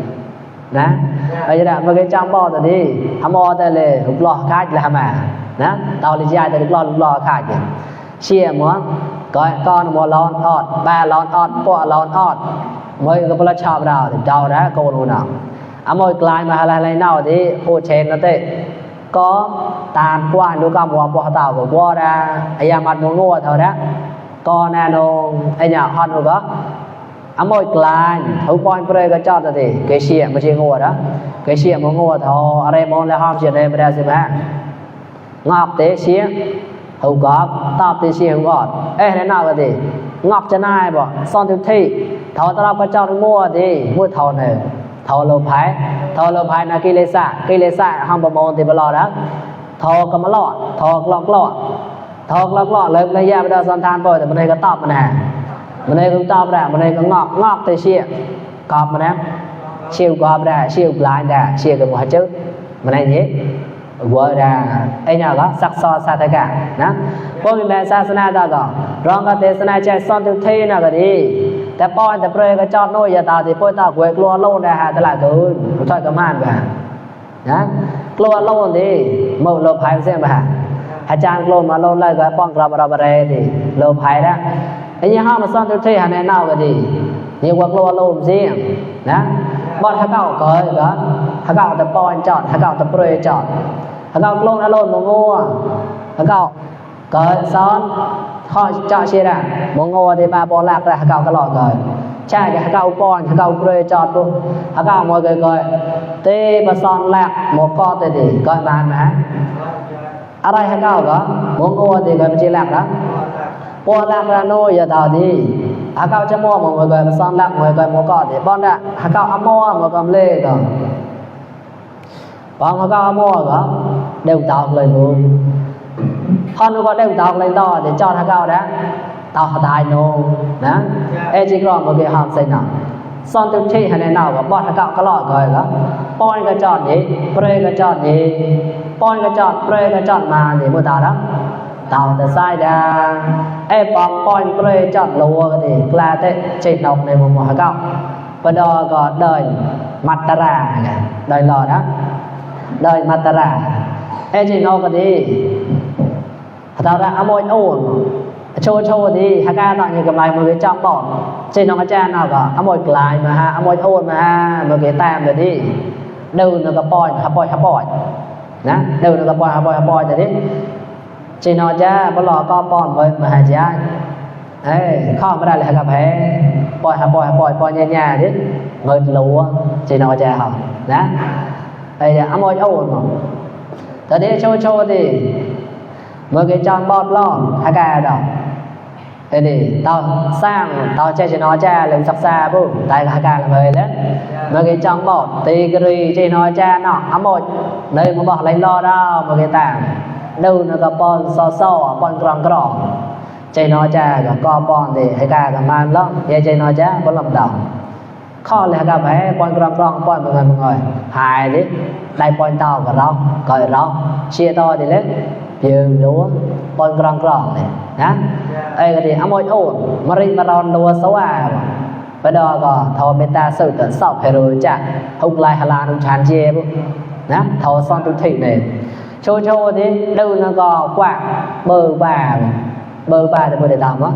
นะไอ้จะได้เมื่อกี้จำบอกแต่ดิอมวยแต่เลยลูกหล่อคาดเลยมานะตอนลิจายแต่ลูกหล่อคาดเนี่ยเชียมัวก้อนมัวร้อนออดแบร้อนออดปวดร้อนออดเมื่อก็พลชอบเราเจ้านะโกนน่ะอมวยกลายมาอะไรเน่าดิโอเชนนั่นเต้ก็ตามกว้านดูกำวัวปวดเต่ากับวัวนะไอ้ยามันมัวงูเท่านั้นก็แน่นอนไอ้เนี่ยฮอนก็อมวยกลายทุกปอนเปรย์ก็จอดแต่เกเชียไม่ใช่งูนะเกเชียมัวงูเท่าอะไรมองแล้วห้ามเชียร์ได้ไม่ได้สิแม่งอบเตะเชียถูกกอบตอบเตะเชียก่อนในหน้าก็ดีงอบจะน่ายบ่ซ่อนทุกที่เท่าตลอดพระเจ้างัวดีงัวเท่าหนึ่งเท่าโลภายนากิเลสะห้ามประมงติบลอนะเท่ากำมะลอดเท่ากลอกเลยเลยแย่ไปได้สันทานปล่อยแต่มันเลยก็ตอบมันแหงมันเลยก็ตอบได้มันเลยก็งอกเตะเชียกอบมันนะเชียวกอบได้เชียวกลายได้เชียวกับหัวจื้อมันอะไรนี้วัวได้ไอ้เนี่ยก็ซักซ้อสัตย์กันนะพวกมีแม่ศาสนาตาก็ร้องกับเทศนาใจซ่อนทุกที่นะก็ดีแต่ป้อนแต่เปรย์ก็จอดโน่ยตาที่พ่อตาหวยกลัวโลนได้หาตลาดอื่นผู้ชายก็ม่านไปนะกลัวโลนดิเมื่อโลภายเสียไปอาจารย์กลัวมาโลนเลยก็ป้องกลับเราอะไรดิโลภายแล้วไอ้ยี่ห้อมาซ่อนทุกที่หาแน่นอนก็ดีนี่ว่ากลัวโลนเสียนะบอลถ้าเก่าก็ถ้าเก่าแต่ป้อนจอดถ้าเก่าแต่เปรย์จอดถ้าเก่าโลนอารมณ์มัวถ้าเก่าก็ซ้อนข้อเจาะเชียร์มังโง่ที่มาบอลลักแต่เก่าตลอดเลยใช่เก่าป้อนเก่าเปรย์จอดปุ๊บเก่ามวยก็เตะมาซ้อนลักหมกก้อเตะดีก็มานะอะไรเก่าก็มังโง่ที่ก็ไม่ใช่ลักนะบอลลักระโนยตาดีเก่าจะมั่วมวยก็มาซ้อนลักมวยก็หมกก้อเตะบอลน่ะเก่ามั่วมวยก็เล่ก็บอลเก่ามั่วก็เดี่ยวตาเลยมึงท่านก็ได้ตอกเลยต่อเดี๋ยวจอดเก่านะต่อตายโนนะจิกรอมเมื่อกี้ห้ามใส่หนักซ่อนทุกที่ให้ในหน้ากับบอดเก่าก็รอดเลยแล้วป้อนก็จอดนี้เปรย์ก็จอดนี้ป้อนก็จอดเปรย์ก็จอดมาเนี่ยเมื่อตาแล้ว tao ta sai đa bọc point play chọn lúa cái gì là thế trên đọc này một hạt gạo và đó có đời matara đời lò đó đời matara trên nó cái gì tao ra môi ổn chô đi hạt gạo như cái này một cái trong bọt trên nó cái cha nào có môi lại mà ha môi ổn mà ha một cái tam rồi đi đâu nó có point nè đâu nó có point rồi đi chỉ nói cha có lò co pon với mà hai cha kho mà đây là gặp hè poi nhà đấy người lúa chỉ nói cha họ nè đây là môi ổn mà tới đây chô thì mới cái trong bọt lon hai cái đó thế thì tao sang tao chơi chỉ nói cha lên sắp xa bu tại hai cái là về đấy mới cái trong bọt thì cái chỉ nói cha nọ môi đây mà bỏ lấy lo đâu mà cái tảng đâu nó có pon so pon grong chơi nói cha có co pon thì hai cái cả man lắm vậy chơi nói cha có làm đầu kho là cả bé pon grong pon mọi người hài đấy đây pon tao cả rong cởi rong chia to thì lấy dừng lúa pon grong này nhá cái thì môi ổn mà ron lúa xấu bây giờ có thầu beta sự tận sọc phải rồi chả không lại hà lan không chán chê nhá thầu son tu thị này chô thế đâu nó có quạng bờ bà thì mới để làm á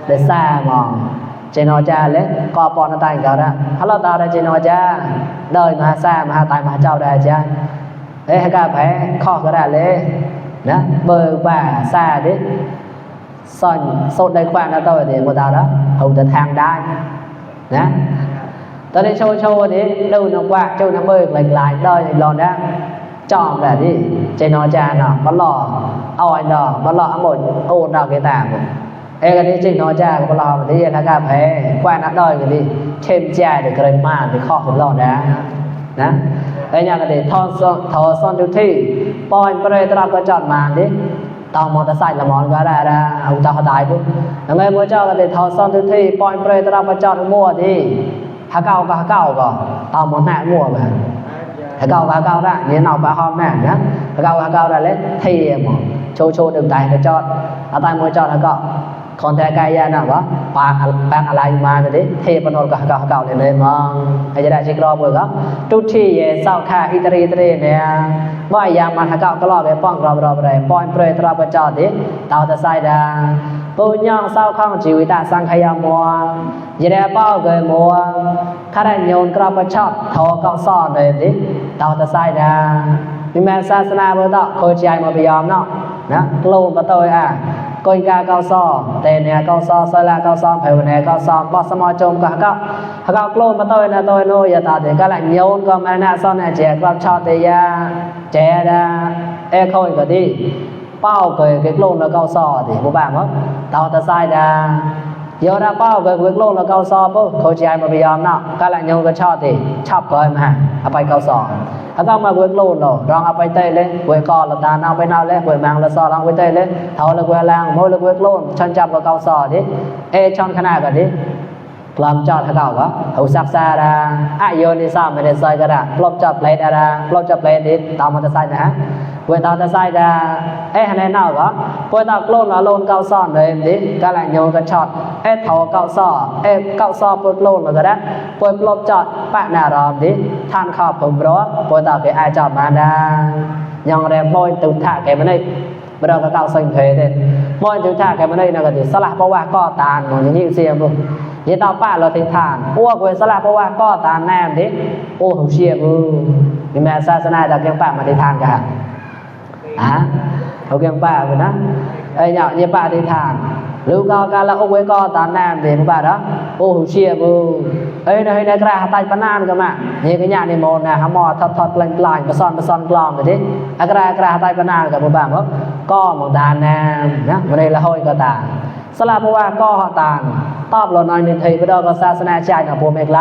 để xa mà trên nó cha lấy co pon nó tay cả ra hello tao đây trên nó cha đời mà xa mà tay mà trao đây cha đấy hai cái phải kho cái đà lấy đó bờ bà xa đấy son sốt đây quạng nó tôi thì một tao đó hầu từ thang đai nhá tới đây chô thế đâu nó quạng châu nó bơi lại đời thì lòn đó chọn là đi trên nó cha nó bắt lò anh đó bắt lò một ôn nào cái tảng cái đi trên nó cha bắt lò đi là cả phải qua nó đôi cái đi thêm cha để cái mà thì khó phải lò đá đó đây nhà cái để thò son chú thi point bây giờ tao có chọn màn đi tao mong ta sai là món cái ra ông tao đại cũng là ngay bữa cho cái để thò son chú thi point bây giờ tao có chọn mua thì há cao có tao món nại mua mà há cao ra như nào bà hôm nè nhá há cao ra lấy thì mà chô đừng tay cái chọn tay mua chọn há cao còn theo cái gì nào đó bạnอะไรมาเดี๋ยวเทปนนกับเก่าๆเลยมองให้จะได้เช็ครอบเลยครับทุกที่เศร้าค่าอิตาลีเนี่ยบ่อยางมาเก่าก็รอไปป้องรอบๆเลยป้อนเปรตรอบประจอดดิเตาตะไซดาปูย่องเศร้าข้องชีวิตสังขยามัวจะได้เป้าเกยมัวข้าได้โยนกรอบประชดทอเก่าซ่อนเลยดิเตาตะไซดามีแม่ศาสนาเบอร์ต่อเคยใจมาพยายามเนาะนะกลูประตูcoi ca cao so tên nè cao so soi la cao so phải nè cao so bớt sắm môi trôm cả các lô mà tôi là tôi nuôi giờ ta thì các lại nhiều con mà na son này trẻ con cho thì trẻ ra khôi cả đi bao cái lô là cao so thì bố bà mất tao ta sai ra giờ ra bao cái lô là cao so bố khôi trẻ mà bây giờ nào các lại nhiều cái cho thì chọc coi mà phải cao soถ้ามาเวิร์กโลนเนาะรองเอาไปเตะเลยเวิร์กก่อนละตาเอาไปนาวเลยเวิร์กมังละซอลองไปเตะเลยเท่าละเวิร์กแรงโมละเวิร์กโลนชันจับกับเกาซอดิช่อนขนาดกันดิกลอมจอดถ้าเก่าก็เอาซักซาดาโยนิซาไม่ได้ใส่ก็ได้กลบจับเลดาปลบจับเลดิตามมอเตอร์ไซค์นะฮะเวิร์กตามมอเตอร์ไซค์ดาให้แน่นอนก็เวิร์กตามโลนละโลนเกาซอนเลยดิก็แหละโยนกันช็อตเท่าเกาซอเกาซอเวิร์กโลนแล้วก็ได้เวิร์กลบจอดปะหน้ารอมดิท่านขอบผมร้อนเวิร์กตามไปจอดมาดายังแรงโมยตุ่มถ่าแกมันได้bây giờ các cậu sinh thế đấy mọi thứ thà cái vấn đề là cái salad bao qua co tàn mà những gì luôn như tao bạn là thỉnh thản ua cái salad bao qua co tàn nam đấy ô hậu chia nhưng mà sa sana là cái bạn mà thỉnh thản cả hậu cái bạn rồi đó ấy nhở như bạn thỉnh thản lưu cao ca là ô cái co tàn nam thì các bạn đó ô hậu chia ấy này cái tay banan cơ mà như cái nhà này một nè hám mò thật lạnh lạnh cái son glom vậy đấy cái tay banan cả các bạn đóก็มองดานแนมนะวันนี้ละห้อยก็ต่างสลาเพราะว่าก็ต่างตอบเราหน่อยนึงทีไปดอกศาสนาใจของพวกเมกไล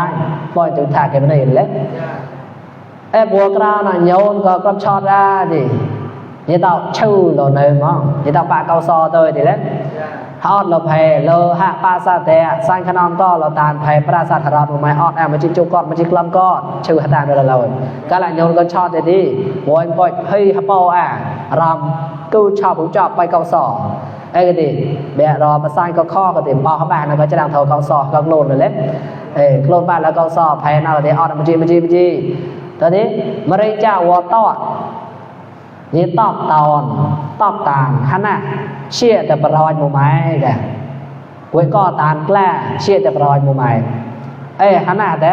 ปล่อยถึงถากกันไปเลยเลยพวกเราหน่อยโยนก็กระชอดra thì như tao chư rồi này mà như tao ba cao so tôi thì đấy ฮอดเราภัยโลหะปาซาแต่สร้างขนมก็เราตานภัยปราสาทรอดบ่ไม้ออดมันจิจุกอดมันจิกลำก็ชื่อหตาโดนเรากะละโยนก็ชอบแต่ดีโวยปล่อยเฮ้ยฮะปอรำกูชอบผมจอบไปเกาสอไอ้ก็ดิแบะรอมาสร้างก็ข้อก็ติปอเขาบ้านก็จะดังเท่าเกาสอก็โลนเลยโลนบ้านแล้วเกาสอภัยนาแต่ออดมันจีตอนนี้มะเร็งเจ้าวอตอดนี่ตอบตอนตอบตานขณะเชี่ยแต่ปรอยหมู่ไม้แกไว้ก็ตานกล้าเชี่ยแต่ปรอยหมู่ไม้ขณะแต่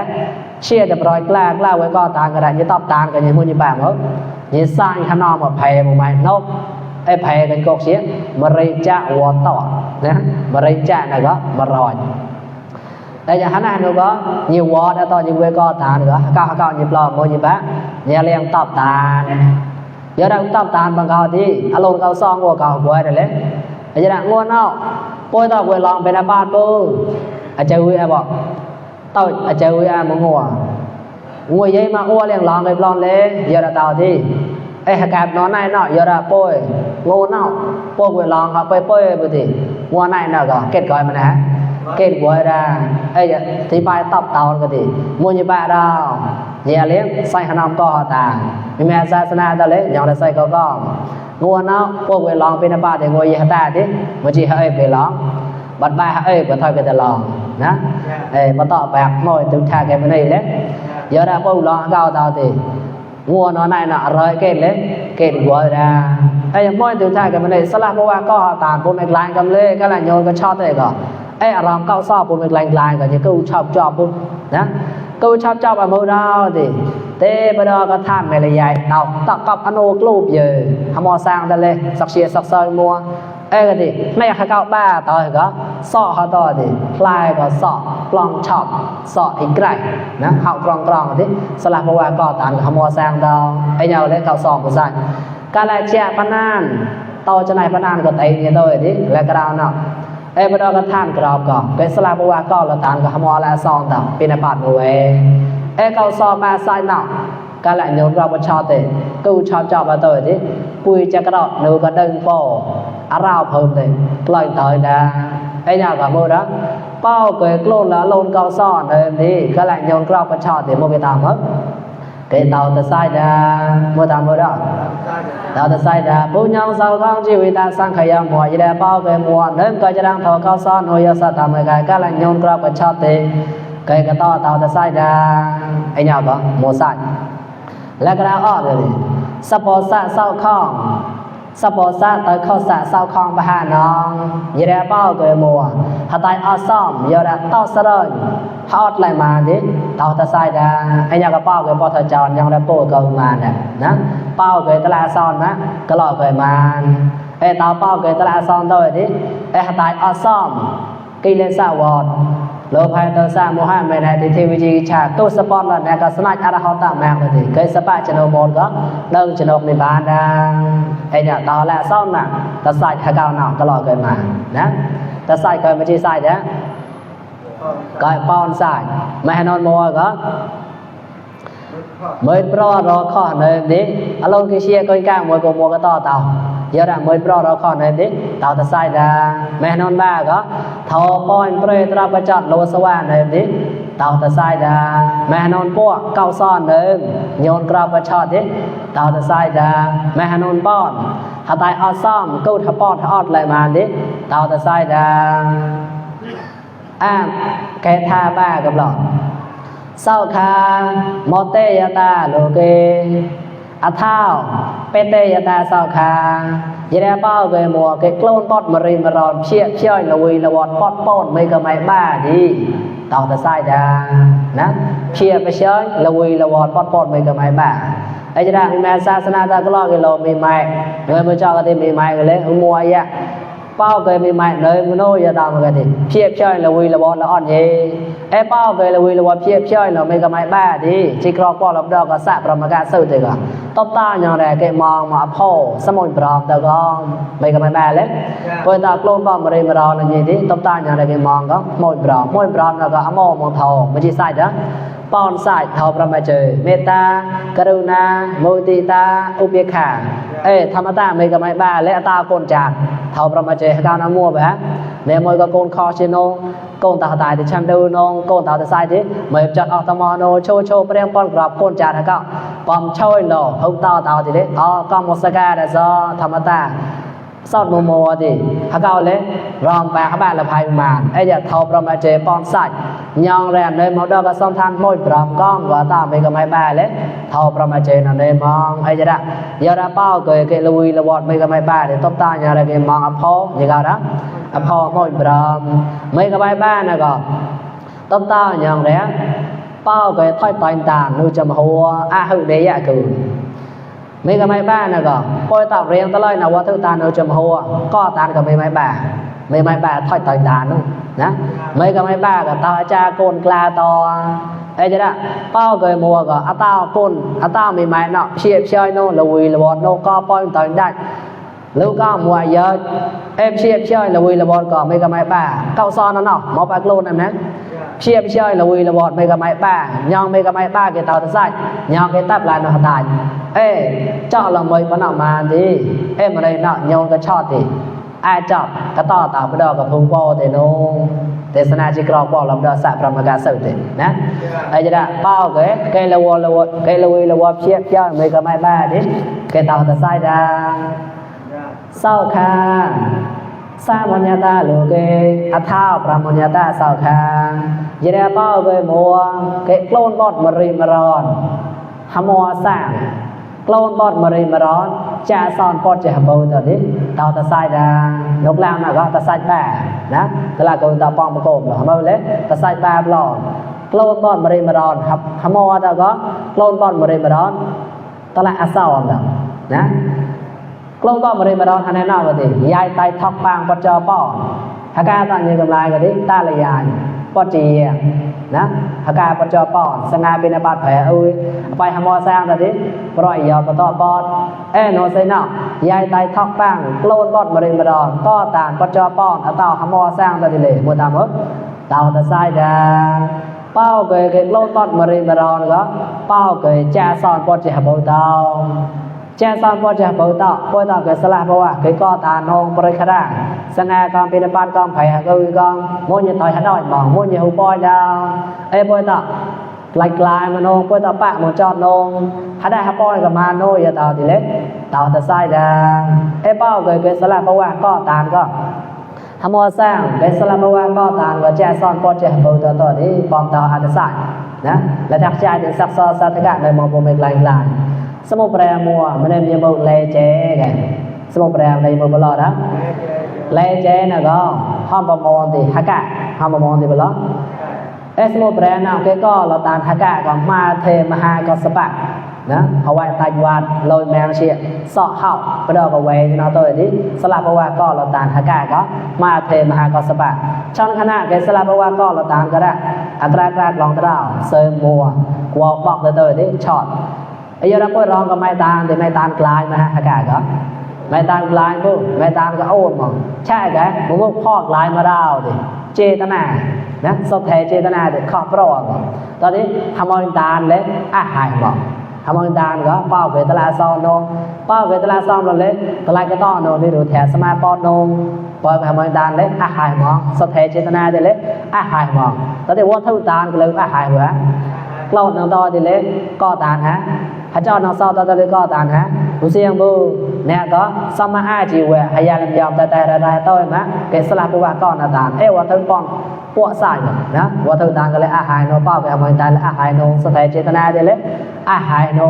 เชี่ยแต่ปรอยกล้าไว้ก็ตานก็ได้นี่ตอบตานกันยังมือนี่แบบเหรอนี่สร้างขนมกับไผ่หมู่ไม้นกไผ่กันกอกเสียมะเร็งเจ้าวอตอดนะมะเร็งเจ้าน่ะก็มารอยแต่อย่างนั้นเราก็nhiềuวอดตอนnhiềuก็ตานnữa cao nhiều lò mua nhiều bác nhà liền tập tàn giờ đang tập tàn bằng cao thì alon cao song của cao quay rồi đấy giờ đang ngon nào bôi tao quay lòng về là ba tô chơi vui bỏ tao chơi vui muốn ngồi vậy mà mua liền lòng cái lòng lên giờ là tao thì cạp nó này nọ giờ là bôi ngon nào bôi quay lòng họ bôi bôi thì mua này nào cả kết gọi mà nè kết quay ra thì bài tập tao cái gì mua như ba đâu nhà liếng say hà nam co tà mẹ ra sana ta lấy nhỏ là say có ngua nó cô về lòng bên ba thì ngồi gì ta thế mà chỉ hơi về lòng bắt ba hơi của thôi cái ta lòng nè mà tọ bạc mồi từ tha cái bên này đấy giờ đã cô lòng cao tao thì ngua nó này nọ rồi kết lấy kết quay ra mồi từ tha cái bên này sao là cô ba co tà cô mẹ lại cầm lê cái là nhồi cái cho thế cảอารมณ์เก้าซอบปุ่มเป็นลายๆก็จะกูชอบจอบปุ่มนะกูชอบจอบอ่ะมือเราดิเต้ไปดอก็ท่านไม่ละใหญ่เอาตะกับอโนกลูบเยอะทำมอสร้างได้เลยสักเชียสักซอยมัวก็ดิไม่อยากให้เก้าบ้าต่อก็ซอเขาต่อดิคลายก็ซอกลองชอบซออีกไกลนะเขากรองดิสลับเพราะว่าก็ตานทำมอสร้างดาวเนาเลยเก้าซองก็ใส่การแลกแจกพนันต่อจะไหนพนันก็ตีเนี่ยตัวดิและกระดานเนาะบดก็ท่านกรอบก่อนเป็นสลาบว่าก็ละตานก็ขโมยละซองต่อเป็นบาดมวยเขาซองมาใส่หนักก็ละโยนเราชอบเตะกูชอบจอบมาตัวดิปุยจะกระโดดหนูก็ดึงโป้อาราวเพิ่มเตะปล่อยถอยนะอยากกับมือนะเป้าเกิดกลุ่นแล้วลงเกาซ่อนเลยนี่ก็ละโยนเราชอบเตะโมไปตามมั้งcái tàu ta sai ra mua tàu mua đó tàu ta sai ra bố nhau sau không chỉ vì ta sang khởi mùa gì đây bao cái mùa nếu coi cho đang thầu cao son hồi giờ sao tạm cái là nhôn qua bên chót thì cái to tàu ta sai ra anh nhau có mùa sai là cái nào ở rồi sắp bỏ xa sau không sắp bỏ xa tới kho xa sau không bà hà nong gì đây bao cái mùa hạt tại ở xóm giờ đã to sao rồi hot อะไรมาดิเตาตะไซดาไอ้ยากระเป้าเกยปอทจรยังได้โป้เกยมาเนี่ยนะเป้าเกยตะลาซอนนะกะลอเกยมาเตาเป้าเกยตะลาซอนตัวดิหตายออซ่อมกิเลสาวอดโลภัยตสาโมหะเมนะติเทวิจิชาตุสปอร์ตละเนี่ยก็สนัดอรหัตตะแมกเลยเกยสปะจโนโมนก็เดินจโนในบ้านดังไอ้เนี่ยตอละซ่อมน่ะตะไซขะกาวหนอกะลอเกยมานะตะไซเกยไม่ใช่ไซเด้อก็ป้อนใส่ไม่ให้นอนมัวก็mới pro rồi khó này đi alo cái xe coi càng mỗi của mua cái to tàu giờ đã mới pro rồi khó này đi tàu ta sai ra mẹ non ba có thầu point pre tra cái chặt lô swa này đi tàu ta sai ra mẹ non po cao son này nhon tra cái chặt đi tàu ta sai ra mẹ non pon hạt tai awesome câu thà pon thà lại mà đi tàu ta sai ra cái tha baกับหลอดเศร้าคามอเตยตาโลเกอาท้าวเปเตยตาเศร้าคายะเป้าเกยมัวเกกล้นปอดมริมรอนเชี่ยเชี่ยละวีละวอดปอดปอนไม่ก็ไม่บ้าดีตอตะไซดานะเชี่ยไปเชี่ยละวีละวอดปอดปอนไม่ก็ไม่บ้าไอ้จะได้มีแม่ศาสนาตะก็ลอกิโลมีไม้เงินมือเจ้าก็ที่มีไม้กันเลยมัวยะเป้าเกยมีไม้เลยมันโน้ยตามกันดิเชี่ยเชี่ยละวีละวอดละอ่อนเย่เป้าเกยละวีละวอดเชี่ยเชี่ยละไม่ก็ไม่บ้าดีจิกรอกปอลำดอกก็สะประมาการสู้ตัวก็ตบตาอย่างไรเกมองมาพ่อสมุนปรอมแต่ก็ไม่ก็ไม่แม่เลยพอตากลงป้อมมาเรียนรอนั่นยี่ที่ตบตาอย่างไรเกมองก็มวยปรอมแล้วก็อโมมองเทาไม่ใช่ใส่เด้อปอนใส่เทาประมาเจอเมตตากรุณาโมติตาอุเบกขาธรรมตาไม่ก็ไม่บ้าและตาโกนจากเทาประมาเจอก้าวน้ำมัวแบบ nè môi có con kho trên nông con tàu tài thì chăm đâu nông con tàu thì sai thế mày chọn ở tàu mò nô chô bèn con grab con chả thà cậu bom chơi lò không tàu thì đấy con một saga là do tham ta sót mồ thì hả cậu lấy rong bạc các bạn là phải mà ấy giờ thầu pro mà chế bom sạch nhong rèn nơi màu đỏ có song than môi rong con và ta mình có mấy bài lấy thầu pro mà chế là nơi mong ấy giờ đã bao cười cái lùi là bọt mình có mấy bài để top ta nhà là cái mong ấp hố như cao đó ấp hố môi rong mấy cái bài này có top ta nhong rẽ bao cái thoi toàn tàn nuôi chầm hồ hư đấy dạ cử mấy cái máy ba này có coi tạo riêng tới lời nào qua thứ ta nơi chầm hồ có tàn cả mấy máy ba thoi toàn tàn luôn nhá mấy cái máy ba cả tao cha côn cla to ấy chứ đó bao cái mùa có tao côn tao mấy máy nọ xếp chơi nó lùi là bọt nó co point toàn đại lưu có mùa giờ em xếp chơi là lùi là bọt có mấy cái máy ba cao son nó nọ một bạc lôn em nhé xếp chơi là lùi là bọt mấy cái máy ba nhong mấy cái máy ba cái tàu sai nhong cái tắp lại nó tài ê cho là mấy con nào mà đi em ở đây nọ nhong cái chót thì ai chọn cái to tàu bắt đầu cái phun po thì nó để sang ai chỉ có po làm đó sạ làm cái sự thì nè ấy chứ đó bao cái là lùi là bọt xếp chơi mấy cái máy ba đi cái tàu sai ra sau kha sa monyata loke atha pramonyata sao kha jere bao cái mùa cái clone bot maron hamo sang clone bot maron cha son bot che habo ta đi tao ta sai ra lúc lao nào có ta sai ba đó tức là câu ta pong cồm rồi hamo lấy ta sai ba lon clone bot maron hamo ta có clone bot maron ta lại asao đó đó clone bot maron anh nào vậy thì yai tay thọc bang bot cho po hả ca ta như cầm lại cái đi ta là yai bot chi đó hả ca bot cho po sang ai bên bát phải ơi phải hamo sang rồi đi rồi giờ to bot nó say nào yai tay thọc bang clone bot maron to tàn bot cho po tao hamo sang rồi thì để mua tao mất tao ta sai ra bao cái clone bot maron đó bao cái cha son bot chỉ habo tao cha son bot chỉ habo tao cái sala bao cái co tàn nong bơi khá đa sang ai con bên ban con phải hả ơi con mua như tỏi hả đòi mỏng mua như hủ boi đào ê bơi tao lại mà nong bơi tao bạ một tròn nong hả đa hả boi cả mà nôi giờ tao thì lấy tao ta sai ra ê bao cái sala bao co tàn co hàm mua sang cái sala bao co tàn và cha son bot chỉ habo tao đi bom tao ăn sai nè là đặc trai thì sắc so sa tất cả đời mong mình lạiสมุปแปรมัวมันมีบ่เลเจไงสมุปแปรในบ่บ่รอดนะเลเจน่ะก็ห้อมประมอนติหะกะห้อมประมอนติบ่รอสมุปแปรน่ะก็เราตานหะกะก็มาเทมหาก็สปะนะเอาไว้ตัดวาดลอยแมงเสียเสาะเฮาบ่ดอกก็ไว้เนาะตัวนี้สลับบ่ว่าก็เราตานหะกะก็มาเทมหาก็สปะช่องคณะแกสลับบ่ว่าก็เราตานก็ได้อัตรากรากลองตะดาวเซิงมัวกวอกบอกตัวนี้ช็อตbây giờ đã có rong có mai tan thì mai tan lại mà hả cả đó mai tan lại cô mai tan có ôn mà chạy cái một phọc lại mà đào thì chê ta nà đó sau thế chê ta nà thì khó pro tao đi hàm ôn tan lấy hài mà hàm ôn tan có bao cái ta la son đâu bao cái ta la son rồi lấy ta lại cái to đâu đi rồi thẻ smart phone đâu bao hàm ôn tan lấy hài mà sau thế chê ta nà thì lấy hài mà tao đi quan thâu tan cái lấy hài quá lâu nó to thì lấy co tan hả hãy cho nó sau ta lấy co tàn hả bố xiên bố nè có sao mà ai chỉ về hay làm dòng tại tôi mà cái sala bố bà con là tàn qua thân con bộ sai đó qua thân tàn cái lấy hài nó bao cái mình tay là hài nó sao thấy chế na để lấy hài nó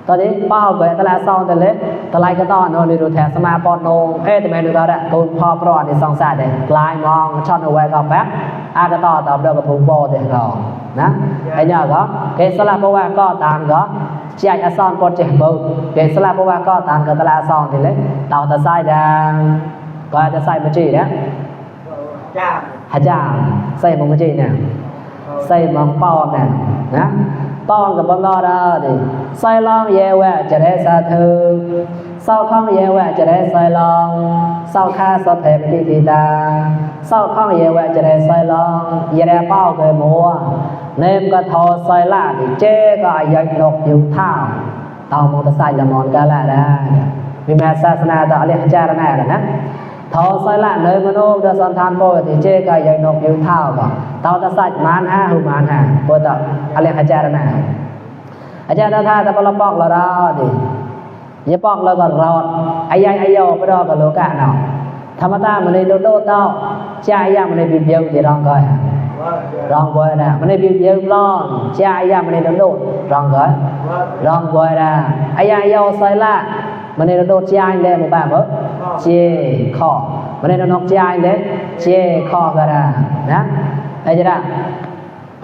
tao đi bao cái ta là sau thì lấy ta lại cái to nó đi rồi thẻ sama pon nó thì mình được đó đấy con pho pro thì xong sai đấy lại mong cho nó quay gặp bác cái to tao đâu có phun bo thì rồi đó thấy nhờ có cái sala bố bà con tàn có chạy ở son con trẻ bự cái sala bố bà con tàn cái ta là son thì lấy tao ta sai ra coi ta sai một chỉ đấy hả cha xây một cái gì nè xây bằng pon nè đó ponกับbằng lo đó thì xây long ye waจะได้สาธุเศร้าข้องเยวะจะได้ใส่ลองเศร้าค่าสดเทปฏิทิตาเศร้าข้องเยวะจะได้ใส่ลองอย่าได้เป้าเกินมัวเนมก็ทอใส่ละที่เจ๊ก็ยักนกอยู่เท้าเต่ามอเตอร์ไซค์ละมอนกันละได้มีแม่ศาสนาต่อเรียกจารณะนะ ថោសៃឡានៅមនុស្សដល់សន្តានពោទីជេកាយ៉ាងនកយូថោក៏តោតសាច់មានហាហ៊ូមានហាពោតអលិអាចារណាអាចារ្យថាតបលបកលរោទីយបកលក៏រត់អាយ៉ៃអាយ៉ោបដក៏លោកៈណោធម្មតាមនីដូតោចាយ៉ាមនីពីយើងទីរងក៏រងបើណាមនីពីយើងឡងចាយ៉ាមនីដូរងក៏រងបើណាអាយ៉ៃអាយ៉ោសៃឡាមនីដូចាយលែមកបាមើជេខមនីដូនកចាយលែជេខក៏ណាអីចា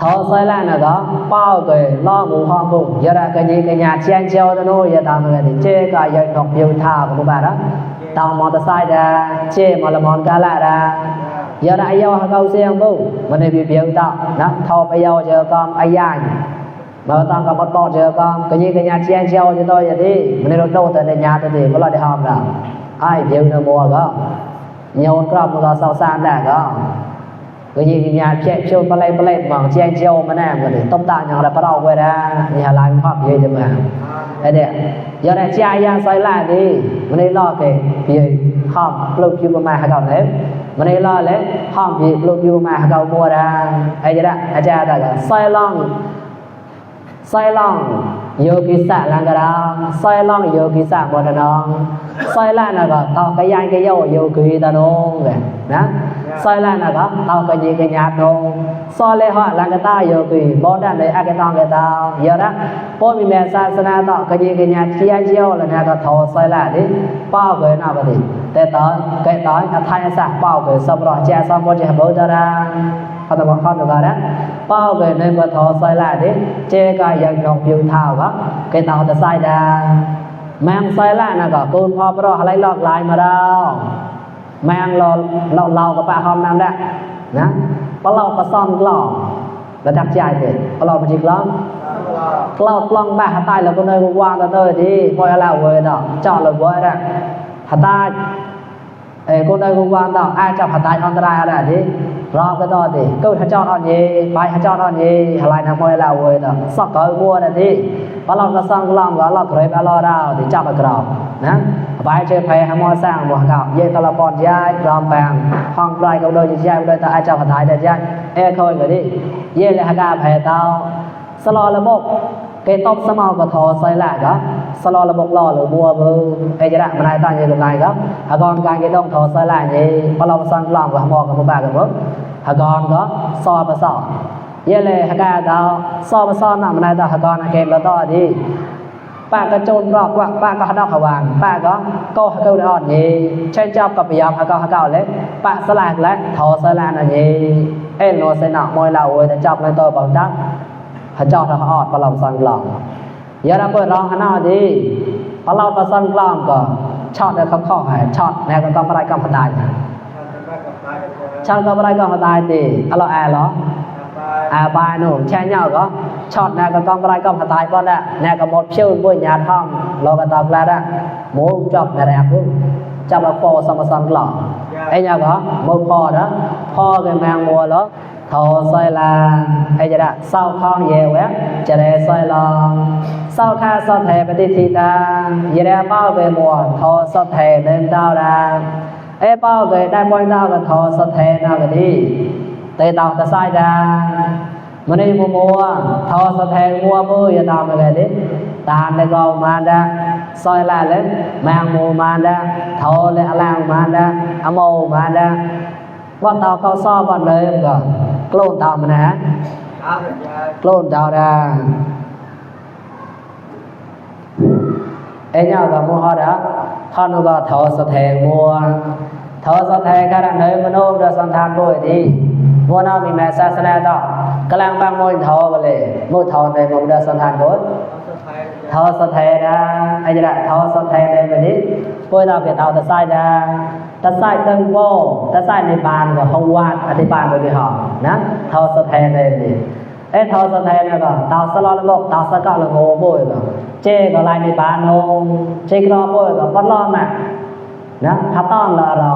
ថោសៃឡាណក៏ប៉ោក៏ឡងហងពុយរកញីកញ្ញាជាងចោតនោយតាមគេជេក៏យ៉ាងនកយូថាក៏បាទតោមอเตอร์ไซค์ដាជេមលមនកាឡាដាយរអាយ៉ោហកៅសៀងពុមនីពីយើងតណាថោបអាយ៉ោជើកំអាយ៉ាញបើតាំងក៏បតជើកំកញីកញ្ញាជាងចោទៅយទីមនីរត់ទៅតែញ៉ាទៅទីបលដេហមដាអាយយើងនៅមួក៏ញោនក្របមកសោសានដែរក៏កញីកញ្ញាជាចូលបលែបលែមកជាងចោមកណាមកនេះតុំតាយ៉ាងរ៉ាប្រោវេដានេះឡាយផប់យាយទៅមកអីនេះយរជាយ៉ាសៃឡាទីមនីឡកេពីហំក្លុបពីមកហកៅណែមនីឡលេហំពីក្លុបពីមកហកៅមួដាអីចាអាចារ្យតាសៃឡងយោគិសៈលង្ការសៃឡងយោគិសៈមតណងសៃឡាណក៏តោកយ៉ាញ់កយោយោគិតណងណាសៃឡាណក៏តោកញីកញ្ញាណងសលេហលង្កតាយោគិបោដនៃអកតងកតាយរៈពោមីមេសាសនាតោកញីកញ្ញាជាយោលណាក៏ថោសៃឡានេះប៉ោកេណាបតិតែតើកែតើអថយសៈប៉ោកេសម្រោះជាសម្បត្តិបោដរាអត់មកខត់ដល់ណាប៉ោកេនៅក៏ថោសៃឡានេះជេកាយ៉ាងនងយូថាក៏គេតោតសៃដាម៉ាំងសៃឡាណាក៏កូនផប្រោះឡៃឡកឡាយមកដល់ម៉ាំងឡោក៏ប៉ហំណាំដែរណាបឡោក៏សំក្លោระดับใจទេបឡោមកជីក្លោក្លោប្លង់បាហតៃលកនៅវ៉ាងទៅទីមកឡាវេតចោលវេតហតៃកូននៅវ៉ាងតអាចចាប់ហតៃអន្តរាយដែរទីរកទៅទីកូនចោលអត់យេបាយចោលអត់យេហឡៃណាមកឡាវេតសក់កើមួដែរទីបឡោក៏សំក្លោក៏ឡក្រេបអឡរោទីចាប់ឲ្យក្រោណាបាយជើផែហមសាងមកកោយេតលបនយាយរំបាំងហងប្រៃក៏ដូចជាយាយដូចតអាចចាប់ហតៃដែរយាយអេខូនក៏ទីយេលហកាផែតោสลอระบบเกตบสมอกทอไซละก็สลอระบบรอหรือบัวเบอเอจระมันได้ตั้งอยู่ตรงไหนก็หากรการเกต้องทอไซละนี่พอเราสั่งกล่องกับหมอกับบ้ากับมึงหากรก็ซอประสอบเยเลยหากาดาวซอประสอบน่ะมันได้ต่อหากรเกตแล้วต่อดีป้าก็โจรรอกว่าป้าก็หัดเอาขวานป้าก็หากเกาได้อ่อนนี่เช่นเจ้ากับพยายามหากเกาเลยป้าสลากและทอไซละนั่นนี่เอ็นโนเซนักมวยเหล่าแต่จับในตัวบังดักพระเจ้าทหารปลอมสังกลองยาระเปิดรองขนาดดีปลอมประสังกลองก็ชอบได้คำข้อหายชอบแนวกันต้องอะไรก็พอได้ชอบก็อะไรก็พอได้ดีอะไรเหรอบายหนุ่มแช่เงาก็ชอบแนวกันต้องอะไรก็พอได้ก็ได้แนวกันหมดเชี่ยวบุญญาท่องเราก็ตอบแล้วได้หมูจบในแรกจับมาโฟสมสังกลองไอ้เนี่ยก็มือพอนะพ่อเป็นแมงมัวแล้วทอไซลาไอ้จะได้เศร้าคล้องเยวะจะได้ไซลองเศร้าค่าสอดแทปฏิทิตาอย่าได้เป้าไปหมดทอสอดแทเดินดาวดาไอ้เป้าไปได้บอลดาวกับทอสอดแทนาวกันดีเตะดาวจะไซดามันนี่มัวทอสอดแทมัวมืออย่าดาวมากันดิตาในกองมาดาซอยลาเล่นแมงมูมาดาทอเลยอลางมาดาอโมมาดาว่าตาเขาซ้อบ้านเลยก็กล้นตามมันนะกล้นดาวดาไอ้เนี่ยก็มัวฮะท่านก็ทอสะแทงมัวทอสะแทงขนาดไหนมโนเดือดสันทานด้วยดีมัวน่ามีแม่ศาสนาต่อกำลังบางมวยทอไปเลยมัวทอในมัวเดือดสันทานด้วยทอสะแทงนะไอ้จะทอสะแทงในแบบนี้ป่วยเราเปลี่ยนเอาแต่ไส้ดาตะไส้ตึงโป้ตะไส้ในบานกับห้องวาดอธิบายไปด้วยหอนะทอสะแทนเลยนี่ทอสะแทนเนี่ยก็ตาสลอระบบตาสกัดละโง่บ่อยก็เจ๊ก็ลายในบานโงเจ๊กรอบ่อยก็ปัดล้อมนะถ้าต้องละรอ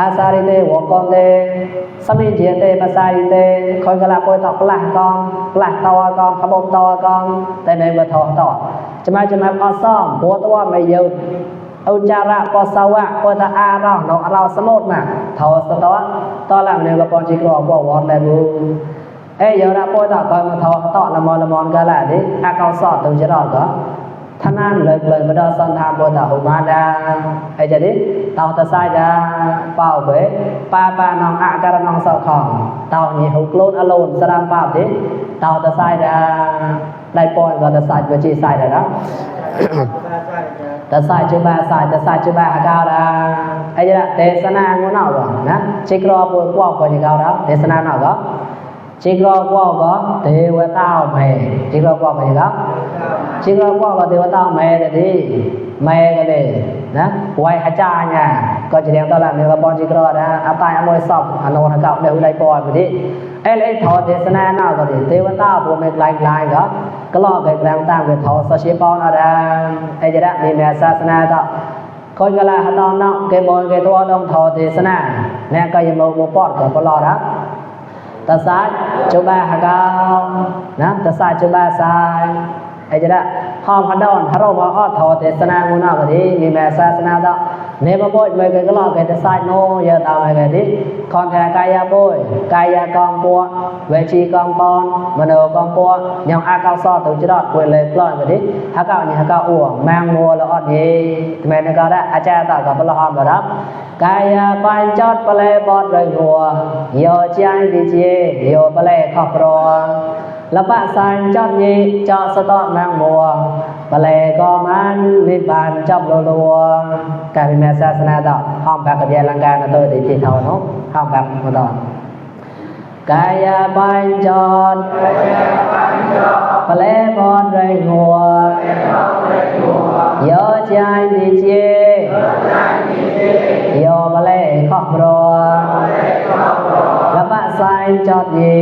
อาสาริเตวกอนเตสมิเจเตภาษาริเตคอยกะละปอยตอกละกองละตอกองขบตอกองแต่ในบ่ทอตอจะมาอซ่อมบัวตัวไม่เยอะอุจาระปสาวะปตะอาเราเนาะเราสมดมาทอสตอตอละเนี่ยก็ปอนจิกรอบ่วอนได้บูยอระปอยตอกมาทอตอละมอนกะละดิอาเกาสอดตุจรอก็ท่านั้นเลยบ่ได้สันทานบ่ตะหุมาดาจะดิตอตะไซดาเป้าเบปาน้องอาการน้องเศร้าของตอนี่หุกโลนอโลนสรามปาบดิตอตะไซดาได้ปอยก็ตะไซบ่จีไซดาตะไซจุบาไซตะไซจุบากาวดาจะเทศนางูเนาะนะจิกรอปวยกว่าก็จิกาวดาเทศนาเนาะก็จิกรอกว่าก็เทวตาแม่จิกรอกว่าก็จิกาวจิกรอกว่าก็เทวตาแม่ดิแม่ก็เลยนะไว้อาจารย์เนี่ยก็จะเรียนตลอดเนี่ยก็ปอนจิกรอนะอาตายอมวยสอบอโนนกับเดี๋ยวได้ปอยไปดิเลยทอเทศนาเนาะก็ดิเทวตาพวกไม่ไกลๆก็ลอกไปแรงตามไปทอสชิปอนอะไรจะได้มีแม่ศาสนาต่อคนก็ละตอนเนาะเกบอยเกตัวต้องทอเทศนาเนี่ยก็ยังโมปอดก็ปลอดนะตาสายจุบาหากาวนะตาสายจุบาสายจะได้ห้องพันดอนฮาร์โรบอทอเทศนางูนาก็ดีมีแม่ศาสนาต่อเนบโบยไปก็ลอกไปตาสายโนเยอะตามไปก็ดีคอนแทกายาโบยกายากองปัวเวชีกองปอนมโนกองปัวยังอาเกาซอตุจรอดป่วยเลยปล้อนก็ดีฮากานี่ฮากาอ้วงแมงมัวละอดยีแม่นก็ได้อาจารย์ต่อกับพระหอมบ่รับกายาปัญจอดปะเลบอดเลยหัวโยจายดิเจโยปะเลครอบครัวละปะสายจอดยีจอสตอแมงมัวปะเลก็มันนิบานจับรัวๆกายเป็นแม่ศาสนาต่อห้องแบบกับยาลังการตัวที่เท่าเนาะห้องแบบมาต่อกายาปัญจอดปะเลบอดเลยหัวโยจายดิเจโยปะเลครอบครัวละปะสายจอดยี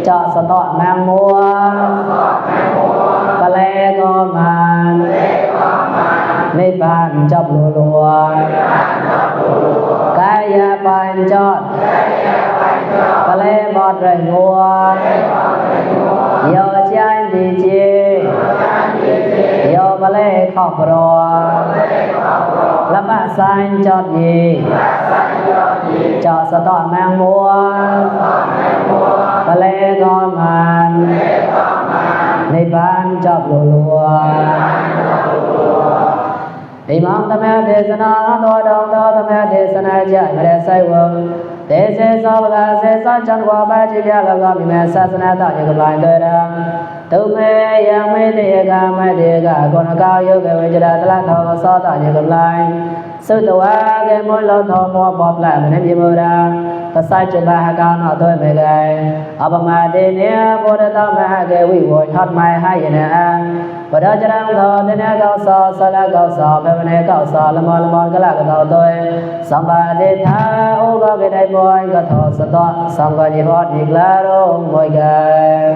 จอสตอแมงมัวปะเลก็มันในบ้านจับรัวๆกายาปัญจอดปะเลบอดเลยหัวโยจายดิเจโยปะเลครอบครัวละปะสายจอดยีจอสตอแมงมัวปะเลก็มันในบ้านจับรัวๆอิมังตมะเทศนาตัวดองตัวตมะเทศนาใจไม่ได้ใส่วงเทเสสาวกาเสสจันกว่าไปจิยาลกามีแม่ศาสนาต่างกันหลายเด้อตุเมยังไม่เดกาไม่เดกาคนก้าวโยกเวจดาตละทองสอต่างกันหลายสุดว่าแกมวยลทองมัวปอบแหลมในพิมูดาภาษาจุบาหากาหนอตัวไม่ไกลอปมาเดเนียโพดตามหาเกวิโวยทอดไม้ให้ยนะปดจรังทอเดเนเกาสอสละเกาสอเพเวเนเกาสอละมอนกะละกะทอตัวสัมบาเดทาโอกะเกได้บอยกะทอสตอสังกะนิพอดอีกลาโรมวยกาย